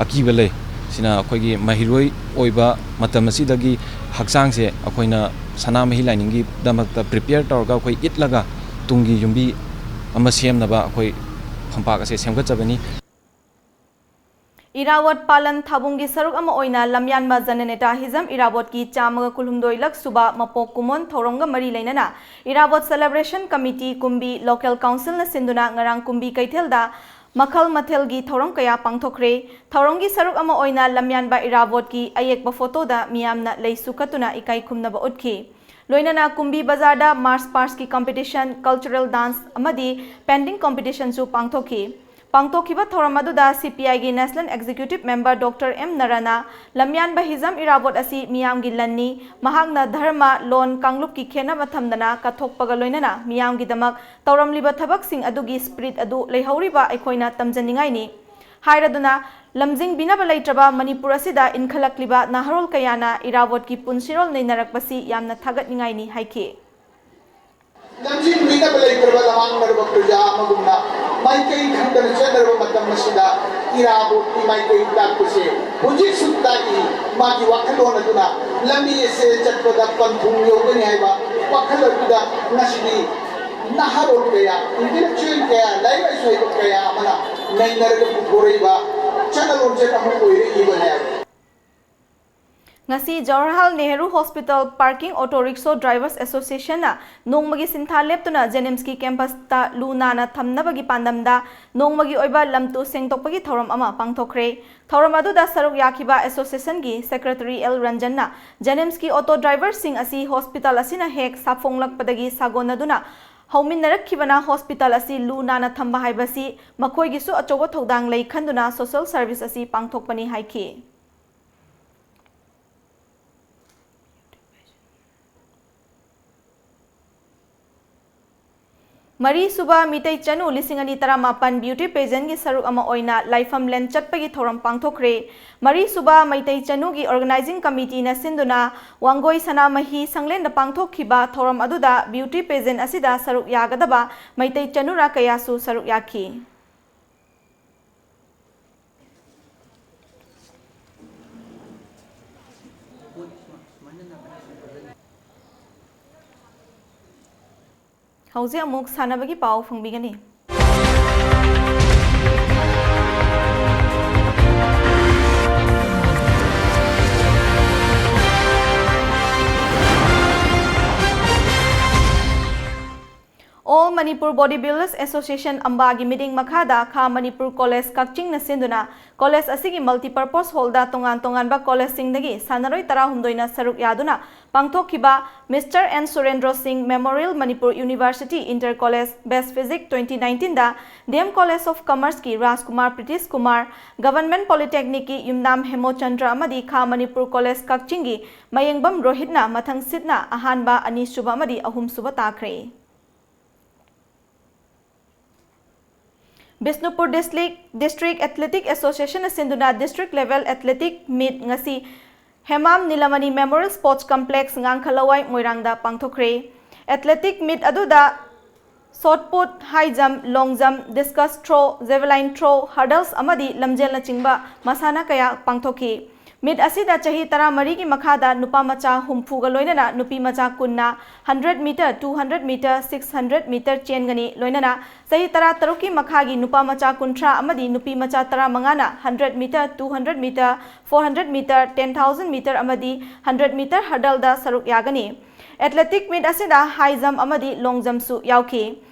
ꯑꯀꯤꯕ ꯂꯩ꯫ ꯁꯤꯅ ꯑꯩꯈꯣꯏꯒꯤ ꯃꯍꯩꯔꯣꯏ ꯑꯣꯏꯕ ꯃꯇꯝ ꯑꯁꯤꯗꯒꯤ ꯍꯛꯆꯥꯡꯁꯦ ꯑꯩꯈꯣꯏꯅ ꯁꯅꯥꯃꯍꯤ ꯂꯥꯏꯅꯤꯡꯒꯤꯗꯃꯛꯇ prepare ꯇꯧꯔꯒ ꯑꯩꯈꯣꯏ ꯏꯠꯂꯒ ꯇꯨꯡꯒꯤ ꯌꯨꯝꯕꯤ ꯑꯃ ꯁꯦꯝꯅꯕ ꯑꯩꯈꯣꯏ ꯐꯝꯄꯥꯛ ꯑꯁꯦ ꯁꯦꯝꯒꯠꯆꯕꯅꯤ꯫ ꯏꯔꯥꯕꯣꯠ ꯄꯥꯂꯟ ꯊꯥꯕꯨꯡꯒꯤ ꯁꯔꯨꯛ ꯑꯃ ꯑꯣꯏꯅ ꯂꯝꯌꯥꯟꯕ ꯖꯅꯅꯦꯇꯥ ꯍꯤꯖꯝ ꯏꯔꯥꯕꯣꯠꯀꯤ ꯆꯥꯝꯃꯒ ꯀꯨꯟꯍꯨꯝꯗꯣꯏ ꯂꯛ ꯁꯨꯕ ꯃꯄꯣꯛ ꯀꯨꯝꯑꯣꯟ ꯊꯧꯔꯝꯒ ꯃꯔꯤ ꯂꯩꯅꯅ ꯏꯔꯥꯕꯣꯠ Celebration Committee ꯀꯨꯝꯕꯤ Local Councilꯅ ꯁꯤꯟꯗꯨꯅ ꯉꯔꯥꯡ ꯀꯨꯝꯕꯤ ꯀꯩꯊꯦꯜꯗ ꯃꯈꯜ ꯃꯊꯦꯜꯒꯤ ꯊꯧꯔꯝ ꯀꯌꯥ ꯄꯥꯡꯊꯣꯛꯈ꯭ꯔꯦ꯫ ꯊꯧꯔꯝꯒꯤ ꯁꯔꯨꯛ ꯑꯃ ꯑꯣꯏꯅ ꯂꯝꯌꯥꯟꯕ ꯏꯔꯥꯕꯣꯠꯀꯤ ꯑꯌꯦꯛꯄ ꯐꯣꯇꯣꯗ ꯃꯤꯌꯥꯝꯅ ꯂꯩꯁꯨ ꯀꯠꯇꯨꯅ ꯏꯀꯥꯏ ꯈꯨꯝꯅꯕ ꯎꯠꯈꯤ꯫ ꯂꯣꯏꯅꯅ ꯀꯨꯝꯕꯤ ꯕꯖꯥꯔꯗ march pastꯀꯤ competition, cultural dance ꯑꯃꯗꯤ painting competitionꯁꯨ ꯄꯥꯡꯊꯣꯛꯈꯤ꯫ ꯄꯥꯡꯊꯣꯛꯈꯤꯕ ꯊꯧꯔꯝ ꯑꯗꯨꯗ C P Iꯒꯤ National Executive Member Doctor M ꯅꯔꯥꯅ ꯂꯝꯌꯥꯟꯕ Hijam Irabot ꯑꯁꯤ ꯃꯤꯌꯥꯝꯒꯤ ꯂꯟꯅꯤ, ꯃꯍꯥꯛꯅ ꯙꯔꯃ, ꯂꯣꯟ, ꯀꯥꯡꯂꯨꯞꯀꯤ ꯈꯦꯠꯅꯕ ꯊꯝꯗꯅ ꯀꯠꯊꯣꯛꯄꯒ ꯂꯣꯏꯅꯅ ꯃꯤꯌꯥꯝꯒꯤꯗꯃꯛ ꯇꯧꯔꯝꯂꯤꯕ ꯊꯕꯛꯁꯤꯡ ꯑꯗꯨꯒꯤ spirit ꯑꯗꯨ ꯂꯩꯍꯧꯔꯤꯕ ꯑꯩꯈꯣꯏꯅ ꯇꯝꯖꯅꯤꯡꯉꯥꯏꯅꯤ ꯍꯥꯏꯔꯗꯨꯅ ꯂꯝꯖꯤꯡꯕꯤꯅꯕ ꯂꯩꯇ꯭ꯔꯕ ꯃꯅꯤꯄꯨꯔ ꯑꯁꯤꯗ ꯏꯟꯈꯠꯂꯛꯂꯤꯕ ꯅꯍꯥꯔꯣꯜ ꯀꯌꯥꯅ ꯏꯔꯥꯕꯣꯠꯀꯤ ꯄꯨꯟꯁꯤꯔꯣꯜ ꯅꯩꯅꯔꯛꯄꯁꯤ ꯌꯥꯝꯅ ꯊꯥꯒꯠꯅꯤꯡꯉꯥꯏꯅꯤ ꯍꯥꯏꯈꯤ꯫ ꯂꯝꯖꯤꯡꯕꯤꯅꯕ ꯂꯩꯇ꯭ꯔꯕ ꯂꯃꯥꯡꯅꯔꯕ ꯄ꯭ꯔꯖꯥ ꯑꯃꯒꯨꯝꯅ ꯃꯥꯏꯀꯩ ꯈꯪꯗꯅ ꯆꯠꯅꯔꯕ ꯃꯇꯝ ꯑꯁꯤꯗ ꯏꯔꯥꯕꯣꯠꯀꯤ ꯃꯥꯏꯀꯩ ꯇꯥꯛꯄꯁꯦ ꯍꯧꯖꯤꯛꯁꯨ ꯇꯥꯛꯏ꯫ ꯃꯥꯒꯤ ꯋꯥꯈꯜꯂꯣꯟ ꯑꯗꯨꯅ ꯂꯝꯕꯤ ꯑꯁꯦ ꯆꯠꯄꯗ ꯄꯟꯊꯨꯡ ꯌꯧꯒꯅꯤ ꯍꯥꯏꯕ ꯋꯥꯈꯜ ꯑꯗꯨꯗ ꯉꯁꯤꯗꯤ ꯅꯍꯥꯔꯣꯜ ꯀꯌꯥ, intellectual ꯀꯌꯥ, ꯂꯥꯏꯔꯤꯛ ꯂꯥꯏꯁꯨ ꯍꯩꯕ ꯀꯌꯥ ꯑꯃꯅ ꯅꯩꯅꯔꯒ ꯄꯨꯊꯣꯔꯛꯏꯕ ꯆꯠꯅ ꯂꯣꯟꯆꯠ ꯑꯃ ꯑꯣꯏꯔꯛꯂꯤꯕꯅꯤ ꯍꯥꯏꯕ꯫ ꯉꯁꯤ Jawaharlal Nehru hospital parking auto rickshaw drivers ꯑꯦꯁꯣꯁꯤꯌꯦꯁꯟꯅ ꯅꯣꯡꯃꯒꯤ ꯁꯤꯟꯊꯥ ꯂꯦꯞꯇꯨꯅ ꯖꯦꯅꯤꯝꯁꯀꯤ ꯀꯦꯝꯄꯁꯇ ꯂꯨ ꯅꯥꯟꯅ ꯊꯝꯅꯕꯒꯤ ꯄꯥꯟꯗꯝꯗ ꯅꯣꯡꯃꯒꯤ ꯑꯣꯏꯕ ꯂꯝꯇꯨ ꯁꯦꯡꯗꯣꯛꯄꯒꯤ ꯊꯧꯔꯝ ꯑꯃ ꯄꯥꯡꯊꯣꯛꯈ꯭ꯔꯦ꯫ ꯊꯧꯔꯝ ꯑꯗꯨꯗ ꯁꯔꯨꯛ ꯌꯥꯈꯤꯕ ꯑꯦꯁꯣꯁꯤꯌꯦꯁꯟꯒꯤ ꯁꯦꯀ꯭ꯔꯦꯇꯔꯤ ꯑꯦꯜ ꯔꯟꯖꯟꯅ ꯖꯦꯅꯤꯝꯁꯀꯤ ꯑꯣꯇꯣ ꯗ꯭ꯔꯥꯏꯚꯔꯁꯤꯡ ꯑꯁꯤ ꯍꯣꯁꯄꯤꯇꯥꯜ ꯑꯁꯤꯅ ꯍꯦꯛ ꯁꯥꯐꯣꯡꯂꯛꯄꯗꯒꯤ ꯁꯥꯒꯣꯟꯅꯗꯨꯅ ꯍꯧꯃꯤꯟꯅꯔꯛꯈꯤꯕꯅ ꯍꯣꯁꯄꯤꯇꯥꯜ ꯑꯁꯤ ꯂꯨ ꯅꯥꯟꯅ ꯊꯝꯕ ꯍꯥꯏꯕꯁꯤ ꯃꯈꯣꯏꯒꯤꯁꯨ ꯑꯆꯧꯕ ꯊꯧꯗꯥꯡ ꯂꯩ ꯈꯟꯗꯨꯅ ꯁꯣꯁꯤꯌꯦꯜ ꯁꯔꯚꯤꯁ ꯑꯁꯤ ꯄꯥꯡꯊꯣꯛꯄꯅꯤ ꯍꯥꯏꯈꯤ꯫ ꯃꯔꯤꯁꯨꯕ ꯃꯤꯇꯩ ꯆꯅꯨ ꯂꯤꯁꯤꯡ ꯑꯅꯤ ꯇꯔꯥꯃꯥꯄꯟ ꯕ꯭ꯌꯨꯇꯤ ꯄꯦꯖꯦꯟꯒꯤ ꯁꯔꯨꯛ ꯑꯃ ꯑꯣꯏꯅ ꯂꯥꯏꯐꯝꯂꯦꯟ ꯆꯠꯄꯒꯤ ꯊꯧꯔꯝ ꯄꯥꯡꯊꯣꯛꯈ꯭ꯔꯦ꯫ ꯃꯔꯤꯁꯨꯕ ꯃꯩꯇꯩ ꯆꯅꯨꯒꯤ ꯑꯣꯔꯒꯅꯥꯏꯖꯤꯡ ꯀꯃꯤꯇꯤꯅ ꯁꯤꯟꯗꯨꯅ ꯋꯥꯡꯒꯣꯏ ꯁꯅꯥꯃꯍꯤ ꯁꯪꯂꯦꯟꯗ ꯄꯥꯡꯊꯣꯛꯈꯤꯕ ꯊꯧꯔꯝ ꯑꯗꯨꯗ ꯕ꯭ꯌꯨꯇꯤ ꯄꯦꯖꯦꯟ ꯑꯁꯤꯗ ꯁꯔꯨꯛ ꯌꯥꯒꯗꯕ ꯃꯩꯇꯩ ꯆꯅꯨꯔꯥ ꯀꯌꯥꯁꯨ ꯁꯔꯨꯛ ꯌꯥꯈꯤ꯫ ꯍꯧꯖꯤꯛ ꯑꯃꯨꯛ ꯁꯥꯟꯅꯕꯒꯤ ꯄꯥꯎ ꯐꯪꯕꯤꯒꯅꯤ꯫ All Manipur Body Builders Association ꯑꯝꯕꯥꯒꯤ ꯃꯤꯠꯌꯦꯡ ꯃꯈꯥꯗ ꯈꯥ ꯃꯅꯤꯄꯨꯔ ꯀꯣꯂꯦꯖ ꯀꯛꯆꯤꯡꯅ ꯁꯤꯟꯗꯨꯅ ꯀꯣꯂꯦꯖ ꯑꯁꯤꯒꯤ multipurpose hall ꯗ ꯇꯣꯉꯥꯟ ꯇꯣꯉꯥꯟꯕ ꯀꯣꯂꯦꯖꯁꯤꯡꯗꯒꯤ ꯁꯥꯟꯅꯔꯣꯏ ꯇꯔꯥꯍꯨꯝꯗꯣꯏꯅ ꯁꯔꯨꯛ ꯌꯥꯗꯨꯅ ꯄꯥꯡꯊꯣꯛꯈꯤꯕ Mister N Surendra Singh Memorial Manipur University Inter College Best Physique twenty nineteen the D M College of Commerce ꯀꯤ ꯔꯥꯖꯀꯨꯃꯥꯔ ꯄ꯭ꯔꯤꯇꯤꯁ ꯀꯨꯃꯥꯔ, Government Polytechnic ꯀꯤ ꯌꯨꯝꯅꯥꯝ ꯍꯦꯃꯣꯆꯟꯗ꯭ꯔ ꯑꯃꯗꯤ ꯈꯥ ꯃꯅꯤꯄꯨꯔ ꯀꯣꯂꯦꯖ ꯀꯛꯆꯤꯡꯒꯤ ꯃꯌꯦꯡꯕꯝ ꯔꯣꯍꯤꯠꯅ ꯃꯊꯪ ꯁꯤꯠꯅ ꯑꯍꯥꯟꯕ, ꯑꯅꯤꯁꯨꯕ ꯑꯃꯗꯤ ꯑꯍꯨꯝꯁꯨꯕ ꯇꯥꯈ꯭ꯔꯦ꯫ ꯕꯤꯁꯅꯨꯄꯨꯔ ꯗꯤꯁꯇ꯭ꯔꯤꯛ, ꯗꯤꯁꯇ꯭ꯔꯤꯛ ꯑꯦꯊꯂꯦꯇꯤꯛ ꯑꯦꯁꯣꯁꯤꯌꯦꯁꯟꯅ ꯁꯤꯟꯗꯨꯅ ꯗꯤꯁꯇ꯭ꯔꯤꯛ ꯂꯦꯚꯦꯜ ꯑꯦꯊꯂꯦꯇꯤꯛ ꯃꯤꯠ ꯉꯁꯤ ꯍꯦꯃꯥꯝ ꯅꯤꯂꯃꯅꯤ ꯃꯦꯃꯣꯔꯤꯌꯦꯜ ꯁ꯭ꯄꯣꯔꯠꯁ ꯀꯝꯄ꯭ꯂꯦꯛꯁ, ꯉꯥꯡꯈꯂꯋꯥꯏ, ꯃꯣꯏꯔꯥꯡꯗ ꯄꯥꯡꯊꯣꯛꯈ꯭ꯔꯦ꯫ ꯑꯦꯊꯂꯦꯇꯤꯛ ꯃꯤꯠ ꯑꯗꯨꯗ ꯁꯣꯠ ꯄꯨꯠ, ꯍꯥꯏ ꯖꯝꯞ, ꯂꯣꯡ jump, discuss throw, ꯖꯦꯚꯦꯂꯥꯏꯟ throw, hurdles ꯑꯃꯗꯤ ꯂꯝꯖꯦꯜꯅꯆꯤꯡꯕ ꯃꯁꯥꯟꯅ ꯀꯌꯥ ꯄꯥꯡꯊꯣꯛꯈꯤ꯫ ꯃꯤꯠ ꯑꯁꯤꯗ ꯆꯍꯤ ꯇꯔꯥꯃꯔꯤꯒꯤ ꯃꯈꯥꯗ ꯅꯨꯄꯥ ꯃꯆꯥ ꯍꯨꯝꯐꯨꯒ ꯂꯣꯏꯅꯅ ꯅꯨꯄꯤ ꯃꯆꯥ ꯀꯨꯟꯅ hundred metre, two hundred metre, six hundred metre ꯆꯦꯟꯒꯅꯤ꯫ ꯂꯣꯏꯅꯅ ꯆꯍꯤ ꯇꯔꯥꯇꯔꯨꯛꯀꯤ ꯃꯈꯥꯒꯤ ꯅꯨꯄꯥ ꯃꯆꯥ ꯀꯨꯟꯊ꯭ꯔꯥ ꯑꯃꯗꯤ ꯅꯨꯄꯤ ꯃꯆꯥ ꯇꯔꯥꯃꯉꯥꯅ hundred metre, two hundred metre, four hundred metre, ten thousand metre ꯑꯃꯗꯤ ꯍꯟꯗ꯭ꯔꯦꯠ ꯃꯤꯇꯔ ꯍꯔꯗꯜꯗ ꯁꯔꯨꯛ ꯌꯥꯒꯅꯤ꯫ ꯑꯦꯊꯂꯦꯇꯤꯛ ꯃꯤꯠ ꯑꯁꯤꯗ ꯍꯥꯏ ꯖꯝꯞ ꯑꯃꯗꯤ ꯂꯣꯡ ꯖꯝꯞꯁꯨ ꯌꯥꯎꯈꯤ꯫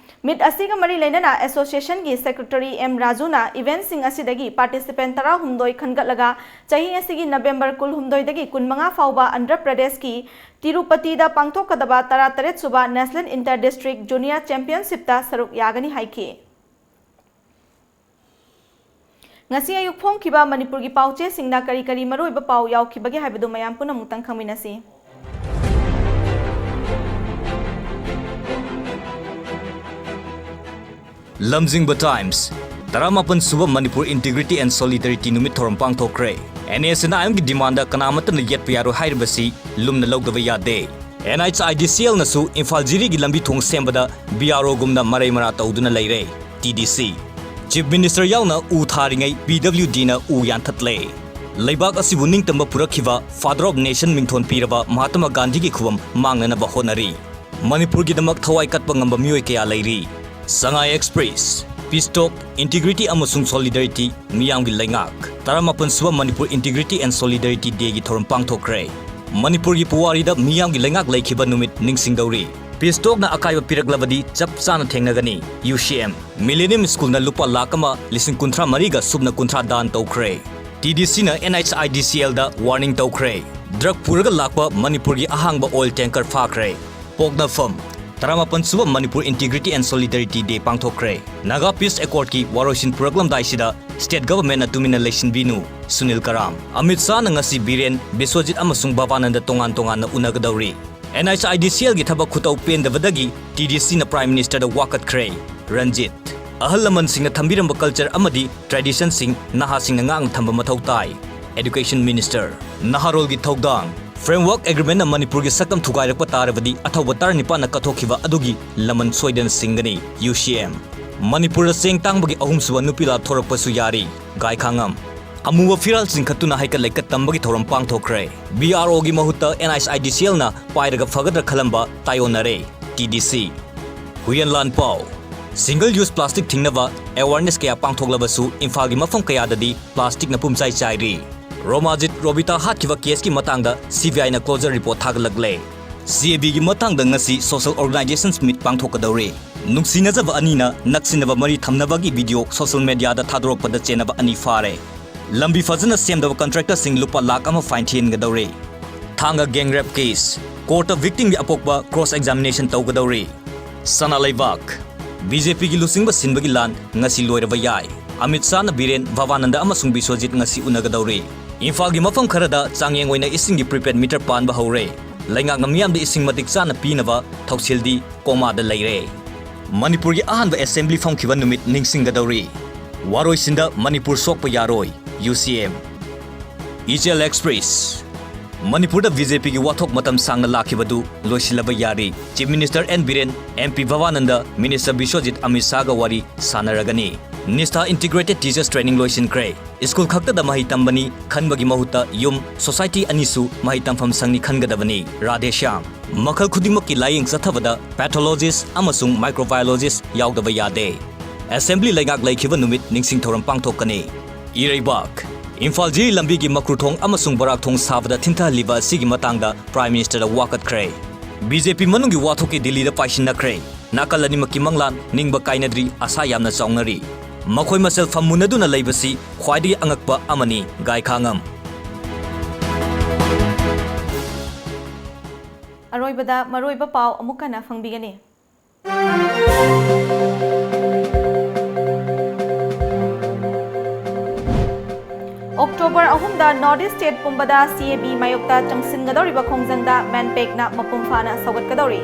ꯃꯤꯠ ꯑꯁꯤꯒ ꯃꯔꯤ ꯂꯩꯅꯅ ꯑꯦꯁꯣꯁꯤꯌꯦꯁꯟꯒꯤ ꯁꯦꯀ꯭ꯔꯦꯇꯔꯤ ꯑꯦꯝ ꯔꯥꯖꯨꯅ ꯏꯚꯦꯟꯠꯁꯤꯡ ꯑꯁꯤꯗꯒꯤ ꯄꯥꯔꯇꯤꯁꯤꯄꯦꯟꯠ ꯇꯔꯥꯍꯨꯝꯗꯣꯏ ꯈꯟꯒꯠꯂꯒ ꯆꯍꯤ ꯑꯁꯤꯒꯤ ꯅꯕꯦꯝꯕꯔ ꯀꯨꯟꯍꯨꯝꯗꯣꯏꯗꯒꯤ ꯀꯨꯟꯃꯉꯥ ꯐꯥꯎꯕ ꯑꯟꯙ꯭ꯔ ꯄ꯭ꯔꯗꯦꯁꯀꯤ ꯇꯤꯔꯨꯄꯇꯤꯗ ꯄꯥꯡꯊꯣꯛꯀꯗꯕ ꯇꯔꯥꯇꯔꯦꯠ ꯁꯨꯕ ꯅꯦꯁꯅꯦꯜ ꯏꯟꯇꯔ ꯗꯤꯁꯇ꯭ꯔꯤꯛ ꯖꯨꯅꯤꯌꯔ ꯆꯦꯝꯄꯤꯌꯟꯁꯤꯞꯇ ꯁꯔꯨꯛ ꯌꯥꯒꯅꯤ ꯍꯥꯏꯈꯤ꯫ ꯉꯁꯤ ꯑꯌꯨꯛ ꯐꯣꯡꯈꯤꯕ ꯃꯅꯤꯄꯨꯔꯒꯤ ꯄꯥꯎꯆꯦꯁꯤꯡꯗ ꯀꯔꯤ ꯀꯔꯤ ꯃꯔꯨꯑꯣꯏꯕ ꯄꯥꯎ ꯌꯥꯎꯈꯤꯕꯒꯦ ꯍꯥꯏꯕꯗꯨ ꯃꯌꯥꯝ ꯄꯨꯝꯅꯃꯛꯇꯪ ꯈꯪꯃꯤꯟꯅꯁꯤ꯫ ꯂꯝꯖꯤꯡꯕ ꯇꯥꯏꯝꯁ꯫ ꯇꯔꯥꯃꯥꯄꯟ ꯁꯨꯕ ꯃꯅꯤꯄꯨꯔ ꯏꯟꯇꯤꯒ꯭ꯔꯤꯇꯤ ꯑꯦꯟ ꯁꯣꯂꯤꯗꯥꯔꯤꯇꯤ ꯅꯨꯃꯤꯠ ꯊꯧꯔꯝ ꯄꯥꯡꯊꯣꯛꯈ꯭ꯔꯦ꯫ ꯑꯦꯟ ꯑꯦꯁ ꯑꯦꯟ ꯑꯥꯏ ꯑꯦꯝꯒꯤ ꯗꯤꯃꯥꯟꯗ ꯀꯅꯥꯃꯠꯇꯅ ꯌꯦꯠꯄ ꯌꯥꯔꯣꯏ ꯍꯥꯏꯔꯤꯕꯁꯤ ꯂꯨꯝꯅ ꯂꯧꯗꯕ ꯌꯥꯗꯦ꯫ ꯑꯦꯟ ꯑꯩꯆ ꯑꯥꯏ ꯗꯤ ꯁꯤ ꯑꯦꯜꯅꯁꯨ ꯏꯝꯐꯥꯜ ꯖꯤꯔꯤꯒꯤ ꯂꯝꯕꯤ ꯊꯣꯡ ꯁꯦꯝꯕꯗ ꯕꯤ ꯑꯥꯔ ꯑꯣꯒꯨꯝꯅ ꯃꯔꯩ ꯃꯔꯥ ꯇꯧꯗꯨꯅ ꯂꯩꯔꯦ꯫ ꯇꯤ ꯗꯤ ꯁꯤ꯫ ꯆꯤꯐ ꯃꯤꯅꯤꯁꯇꯔ ꯌꯥꯎꯅ ꯎ ꯊꯥꯔꯤꯉꯩ ꯄꯤ ꯗꯕ꯭ꯂꯤꯎ ꯗꯤꯅ ꯎ ꯌꯥꯟꯊꯠꯂꯦ꯫ ꯂꯩꯕꯥꯛ ꯑꯁꯤꯕꯨ ꯅꯤꯡꯇꯝꯕ ꯄꯨꯔꯛꯈꯤꯕ Father of Nation ꯃꯤꯡꯊꯣꯟ ꯄꯤꯔꯕ ꯃꯍꯥꯇꯃꯥ ꯒꯥꯟꯙꯤꯒꯤ ꯈꯨꯕꯝ ꯃꯥꯡꯅꯅꯕ ꯍꯣꯠꯅꯔꯤ꯫ ꯃꯅꯤꯄꯨꯔꯒꯤꯗꯃꯛ ꯊꯋꯥꯏ ꯀꯠꯄ ꯉꯝꯕ ꯃꯤꯑꯣꯏ ꯀꯌꯥ ꯂꯩꯔꯤ꯫ ꯁꯉꯥꯏ ꯑꯦꯛꯁꯄ꯭ꯔꯦꯁ, ꯄꯤꯁ ꯇꯣꯛ, ꯏꯟꯇꯤꯒ꯭ꯔꯤꯇꯤ ꯑꯃꯁꯨꯡ ꯁꯣꯂꯤꯗꯥꯔꯤꯇꯤ, ꯃꯤꯌꯥꯝꯒꯤ ꯂꯩꯉꯥꯛ꯫ ꯇꯔꯥꯃꯥꯄꯟ ꯁꯨꯕ ꯃꯅꯤꯄꯨꯔ ꯏꯟꯇꯤꯒ꯭ꯔꯤꯇꯤ ꯑꯦꯟ ꯁꯣꯂꯤꯗꯥꯔꯤꯇꯤ ꯗꯦꯒꯤ ꯊꯧꯔꯝ ꯄꯥꯡꯊꯣꯛꯈ꯭ꯔꯦ꯫ ꯃꯅꯤꯄꯨꯔꯒꯤ ꯄꯨꯋꯥꯔꯤꯗ ꯃꯤꯌꯥꯝꯒꯤ ꯂꯩꯉꯥꯛ ꯂꯩꯈꯤꯕ ꯅꯨꯃꯤꯠ ꯅꯤꯡꯁꯤꯡꯗꯧꯔꯤ꯫ ꯄꯤꯁ ꯇꯣꯛꯅ ꯑꯀꯥꯏꯕ ꯄꯤꯔꯛꯂꯕꯗꯤ ꯆꯞ ꯆꯥꯅ ꯊꯦꯡꯅꯒꯅꯤ꯫ ꯌꯨ ꯁꯤ ꯑꯦꯝ꯫ ꯃꯤꯂꯦꯅꯤꯌꯝ ꯁ꯭ꯀꯨꯜꯅ ꯂꯨꯄꯥ ꯂꯥꯈ ꯑꯃ ꯂꯤꯁꯤꯡ ꯀꯨꯟꯊ꯭ꯔꯥ ꯃꯔꯤꯒ ꯁꯨꯞꯅ ꯀꯨꯟꯊ꯭ꯔꯥ ꯗꯥꯟ ꯇꯧꯈ꯭ꯔꯦ꯫ ꯇꯤ ꯗꯤ ꯁꯤꯅ ꯑꯦꯟ ꯑꯩꯆ ꯑꯥꯏ ꯗꯤ ꯁꯤ ꯑꯦꯜꯗ ꯋꯥꯔꯅꯤꯡ ꯇꯧꯈ꯭ꯔꯦ꯫ ꯗ꯭ꯔꯒ ꯄꯨꯔꯒ ꯂꯥꯛꯄ ꯃꯅꯤꯄꯨꯔꯒꯤ ꯑꯍꯥꯡꯕ ꯑꯣꯏꯜ ꯇꯦꯡꯀꯔ ꯐꯥꯈ꯭ꯔꯦ꯫ ꯄꯣꯛꯅꯐꯝ꯫ ꯇꯔꯥꯃꯥꯄꯟ ꯁꯨꯕ Manipur integrity and solidarity day ꯄꯥꯡꯊꯣꯛꯈ꯭ꯔꯦ꯫ ꯅꯥꯒꯥ ꯄꯤꯁ ꯑꯦꯀꯣꯔꯗꯀꯤ ꯋꯥꯔꯣꯏꯁꯤꯟ ꯄꯨꯔꯛꯂꯝꯗꯥꯏꯁꯤꯗ ꯁ꯭ꯇꯦꯠ ꯒꯚꯔꯟꯃꯦꯟꯠꯅ ꯇꯨꯃꯤꯟꯅ ꯂꯩꯁꯤꯟꯕꯤꯅꯨ, ꯁꯨꯅꯤꯜ ꯀꯔꯥꯝ꯫ ꯑꯃꯤꯠ ꯁꯥꯍꯅ ꯉꯁꯤ ꯕꯤꯔꯦꯟ, ꯕꯤꯁ꯭ꯋꯖꯤꯠ ꯑꯃꯁꯨꯡ ꯕꯕꯥꯅꯟꯗ ꯇꯣꯉꯥꯟ ꯇꯣꯉꯥꯟꯅ ꯎꯅꯒꯗꯧꯔꯤ꯫ ꯑꯦꯟ ꯑꯩꯆ ꯑꯥꯏ ꯗꯤ ꯁꯤ ꯑꯦꯜꯒꯤ ꯊꯕꯛ ꯈꯨꯇꯧ ꯄꯦꯟꯗꯕꯗꯒꯤ ꯇꯤ ꯗꯤ ꯁꯤꯅ ꯄ꯭ꯔꯥꯏꯝ ꯃꯤꯅꯤꯁꯇꯔꯗ ꯋꯥꯀꯠꯈ꯭ꯔꯦ꯫ ꯔꯟꯖꯤꯠ꯫ ꯑꯍꯜ ꯂꯃꯟꯁꯤꯡꯅ ꯊꯝꯕꯤꯔꯝꯕ culture ꯑꯃꯗꯤ traditionꯁꯤꯡ ꯅꯍꯥꯁꯤꯡꯅ ꯉꯥꯛꯅ ꯊꯝꯕ ꯃꯊꯧ ꯇꯥꯏ꯫ Education Minister꯫ ꯅꯍꯥꯔꯣꯜꯒꯤ ꯊꯧꯗꯥꯡ꯫ Framework Agreementꯅ ꯃꯅꯤꯄꯨꯔꯒꯤ ꯁꯛꯇꯝ ꯊꯨꯒꯥꯏꯔꯛꯄ ꯇꯥꯔꯕꯗꯤ ꯑꯊꯧꯕ ꯇꯔꯥꯅꯤꯄꯥꯟꯅ ꯀꯠꯊꯣꯛꯈꯤꯕ ꯑꯗꯨꯒꯤ ꯂꯃꯟ ꯁꯣꯏꯗꯅ ꯁꯤꯡꯒꯅꯤ, UCM꯫ ꯃꯅꯤꯄꯨꯔꯗ ꯆꯦꯡ ꯇꯥꯡꯕꯒꯤ ꯑꯍꯨꯝꯁꯨꯕ ꯅꯨꯄꯤ ꯂꯥꯟ ꯊꯣꯔꯛꯄꯁꯨ ꯌꯥꯔꯤ, ꯒꯥꯏꯈꯥꯉꯝ꯫ ꯑꯃꯨꯕ ꯐꯤꯔꯥꯜ ꯆꯤꯡꯈꯠꯇꯨꯅ ꯍꯩꯀꯠ ꯂꯩꯀꯠ ꯇꯝꯕꯒꯤ ꯊꯧꯔꯝ ꯄꯥꯡꯊꯣꯛꯈ꯭ꯔꯦ꯫ BROꯒꯤ ꯃꯍꯨꯠꯇ NHIDCLꯅ ꯄꯥꯏꯔꯒ ꯐꯒꯗ꯭ꯔꯥ ꯈꯜꯂꯝꯕ ꯇꯥꯏꯑꯣꯟꯅꯔꯦ, TDC꯫ ꯍꯨꯏꯌꯦꯟ ꯂꯥꯟ ꯄꯥꯎ꯫ Single use plastic ꯊꯤꯡꯅꯕ awareness ꯀꯌꯥ ꯄꯥꯡꯊꯣꯛꯂꯕꯁꯨ ꯏꯝꯐꯥꯜꯒꯤ ꯃꯐꯝ ꯀꯌꯥꯗꯗꯤ plasticꯅ ꯄꯨꯝꯆꯥꯏ ꯆꯥꯏꯔꯤ꯫ ꯔꯣꯃꯥꯖꯤꯠ ꯔꯣꯕꯤꯇꯥ ꯍꯥꯠꯈꯤꯕ caseꯀꯤ ꯃꯇꯥꯡꯗ CBIꯅ closure report ꯊꯥꯒꯠꯂꯛꯂꯦ꯫ CABꯒꯤ ꯃꯇꯥꯡꯗ ꯉꯁꯤ social organizations meet ꯄꯥꯡꯊꯣꯛꯀꯗꯧꯔꯤ꯫ ꯅꯨꯡꯁꯤꯅꯖꯕ ꯑꯅꯤꯅ ꯅꯛꯁꯤꯟꯅꯕ ꯃꯔꯤ ꯊꯝꯅꯕꯒꯤ video social mediaꯗ ꯊꯥꯗꯣꯔꯛꯄꯗ ꯆꯦꯟꯅꯕ ꯑꯅꯤ ꯐꯥꯔꯦ꯫ ꯂꯝꯕꯤ ꯐꯖꯅ ꯁꯦꯝꯗꯕ contractorꯁꯤꯡ ꯂꯨꯄꯥ ꯂꯥꯈ ꯑꯃ fine ꯊꯤꯍꯟꯒꯗꯧꯔꯤ꯫ ꯊꯥꯡꯒ gang rape case꯫ Courtꯇ victimꯒꯤ ꯑꯄꯣꯛꯄ cross examination ꯇꯧꯒꯗꯧꯔꯤ꯫ ꯁꯅꯥ ꯂꯩꯕꯥꯛ꯫ BJPꯒꯤ ꯂꯨꯆꯤꯡꯕ ꯁꯤꯟꯕꯒꯤ ꯂꯥꯟ ꯉꯁꯤ ꯂꯣꯏꯔꯕ ꯌꯥꯏ꯫ ꯑꯃꯤꯠ ꯁꯥꯍꯅ ꯕꯤꯔꯦꯟ, ꯚꯕꯥꯅꯟꯗ ꯑꯃꯁꯨꯡ ꯕꯤꯁ꯭ꯋꯖꯤꯠ ꯉꯁꯤ ꯎꯅꯒꯗꯧꯔꯤ꯫ ꯏꯝꯐꯥꯜꯒꯤ ꯃꯐꯝ ꯈꯔꯗ ꯆꯥꯡꯌꯦꯡ ꯑꯣꯏꯅ ꯏꯁꯤꯡꯒꯤ prepaid meter ꯄꯥꯟꯕ ꯍꯧꯔꯦ꯫ ꯂꯩꯉꯥꯛꯅ ꯃꯤꯌꯥꯝꯗ ꯏꯁꯤꯡ ꯃꯇꯤꯛ ꯆꯥꯅ ꯄꯤꯅꯕ ꯊꯧꯁꯤꯜꯗꯤ ꯀꯣꯃꯥꯗ ꯂꯩꯔꯦ꯫ ꯃꯅꯤꯄꯨꯔꯒꯤ ꯑꯍꯥꯟꯕ assembly ꯐꯝꯈꯤꯕ ꯅꯨꯃꯤꯠ ꯅꯤꯡꯁꯤꯡꯒꯗꯧꯔꯤ꯫ ꯋꯥꯔꯣꯏꯁꯤꯟꯗ ꯃꯅꯤꯄꯨꯔ ꯁꯣꯛꯄ ꯌꯥꯔꯣꯏ, UCM꯫ ꯏꯆꯦꯜ Express꯫ ꯃꯅꯤꯄꯨꯔꯗ BJPꯒꯤ ꯋꯥꯊꯣꯛ ꯃꯇꯝ ꯁꯥꯡꯅ ꯂꯥꯛꯈꯤꯕꯗꯨ ꯂꯣꯏꯁꯤꯜꯂꯕ ꯌꯥꯔꯤ꯫ Chief Minister N Biren, MP ꯚꯕꯥꯅꯟꯗ, Minister Biswajit Amit ꯁꯥꯍꯒ ꯋꯥꯔꯤ ꯁꯥꯟꯅꯔꯒꯅꯤ꯫ ꯅꯤꯁꯊꯥ Integrated Teachers Training ꯂꯣꯏꯁꯤꯟꯈ꯭ꯔꯦ꯫ ꯁ꯭ꯀꯨꯜ ꯈꯛꯇꯗ ꯃꯍꯩ ꯇꯝꯕꯅꯤ ꯈꯟꯕꯒꯤ ꯃꯍꯨꯠꯇ ꯌꯨꯝ, society ꯑꯅꯤꯁꯨ ꯃꯍꯩ ꯇꯝꯐꯝ ꯁꯪꯅꯤ ꯈꯟꯒꯗꯕꯅꯤ꯫ ꯔꯥꯙꯦꯁ꯭ꯌꯥꯝ꯫ ꯃꯈꯜ ꯈꯨꯗꯤꯡꯃꯛꯀꯤ ꯂꯥꯌꯦꯡ ꯆꯠꯊꯕꯗ pathologist ꯑꯃꯁꯨꯡ microbiologist ꯌꯥꯎꯗꯕ ꯌꯥꯗꯦ꯫ Assembly ꯂꯩꯉꯥꯛ ꯂꯩꯈꯤꯕ ꯅꯨꯃꯤꯠ ꯅꯤꯡꯁꯤꯡ ꯊꯧꯔꯝ ꯄꯥꯡꯊꯣꯛꯀꯅꯤ꯫ ꯏꯔꯩꯕꯥꯛ꯫ ꯏꯝꯐꯥꯜ ꯖꯤꯔꯤ ꯂꯝꯕꯤꯒꯤ ꯃꯀ꯭ꯔꯨꯊꯣꯡ ꯑꯃꯁꯨꯡ ꯕꯔꯥꯛꯊꯣꯡ ꯁꯥꯕꯗ ꯊꯤꯟꯊꯍꯜꯂꯤꯕ ꯑꯁꯤꯒꯤ ꯃꯇꯥꯡꯗ Prime Ministerꯗ ꯋꯥꯀꯠꯈ꯭ꯔꯦ꯫ BJP ꯃꯅꯨꯡꯒꯤ ꯋꯥꯊꯣꯛꯀꯤ ꯗꯤꯜꯂꯤꯗ ꯄꯥꯏꯁꯤꯟꯅꯈ꯭ꯔꯦ꯫ ꯅꯥꯀꯜ ꯑꯅꯤꯃꯛꯀꯤ ꯃꯪꯂꯥꯟ ꯅꯤꯡꯕ ꯀꯥꯏꯅꯗ꯭ꯔꯤ, ꯑꯁꯥ ꯌꯥꯝꯅ ꯆꯥꯎꯅꯔꯤ꯫ ꯃꯈꯣꯏ ꯃꯁꯦꯜ ꯐꯝꯃꯨꯟꯅꯗꯨꯅ ꯂꯩꯕꯁꯤ ꯈ꯭ꯋꯥꯏꯗꯒꯤ ꯑꯉꯛꯄ ꯑꯃꯅꯤ, ꯒꯥꯏꯈꯥꯉꯝ꯫ ꯑꯔꯣꯏꯕꯗ ꯃꯔꯨꯑꯣꯏꯕ ꯄꯥꯎ ꯑꯃꯨꯛ ꯍꯟꯅ ꯐꯪꯕꯤꯒꯅꯤ꯫ October ꯑꯍꯨꯝꯗ North East state ꯄꯨꯝꯕꯗ CAB ꯃꯥꯌꯣꯛꯇ ꯆꯪꯁꯤꯟꯒꯗꯧꯔꯤꯕ ꯈꯣꯡꯖꯪꯗ MANPACꯅ ꯃꯄꯨꯡ ꯐꯥꯅ ꯁꯧꯒꯠꯀꯗꯧꯔꯤ꯫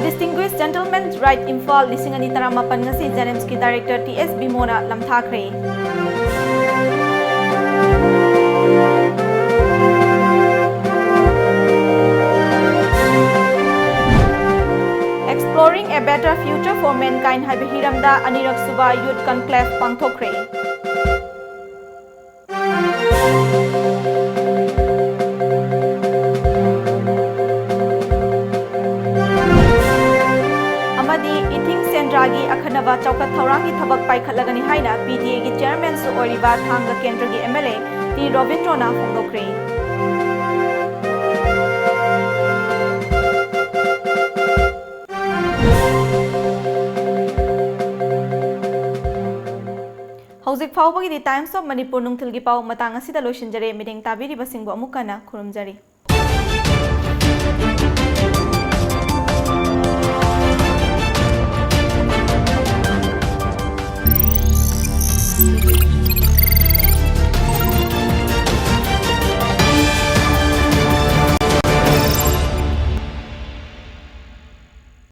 Distinguished Gentleman's Ride ꯏꯝꯐꯥꯜ ꯂꯤꯁꯤꯡ ꯑꯅꯤ ꯇꯔꯥꯃꯥꯄꯟ ꯉꯁꯤ JANIMSꯀꯤ Director T S ꯕꯤꯃꯣꯅ ꯂꯝꯊꯥꯈ꯭ꯔꯦ꯫ Exploring a Better Future for Mankind ꯍꯥꯏꯕ ꯍꯤꯔꯝꯗ ꯑꯅꯤꯔꯛ ꯁꯨꯕ Youth Conclave ꯄꯥꯡꯊꯣꯛꯈ꯭ꯔꯦ꯫ ꯑꯃꯗꯤ ꯏꯊꯤꯡ ꯁꯦꯟꯗ꯭ꯔꯥꯒꯤ ꯑꯈꯟꯅꯕ ꯆꯥꯎꯈꯠ ꯊꯧꯔꯥꯡꯒꯤ ꯊꯕꯛ ꯄꯥꯏꯈꯠꯂꯒꯅꯤ ꯍꯥꯏꯅ PDAꯒꯤ Chairmanꯁꯨ ꯑꯣꯏꯔꯤꯕ ꯊꯥꯡꯒ ꯀꯦꯟꯗ꯭ꯔꯒꯤ MLA ꯇꯤ ꯔꯣꯕꯤꯟꯗ꯭ꯔꯣꯅ ꯐꯣꯡꯗꯣꯛꯈ꯭ꯔꯦ꯫ ꯍꯧꯖꯤꯛ ꯐꯥꯎꯕꯒꯤꯗꯤ Times of Manipur ꯅꯨꯡꯊꯤꯜꯒꯤ ꯄꯥꯎ ꯃꯇꯥꯡ ꯑꯁꯤꯗ ꯂꯣꯏꯁꯤꯟꯖꯔꯦ꯫ ꯃꯤꯠꯌꯦꯡ ꯇꯥꯕꯤꯔꯤꯕꯁꯤꯡꯕꯨ ꯑꯃꯨꯛ ꯍꯟꯅ ꯈꯨꯔꯨꯝꯖꯔꯤ꯫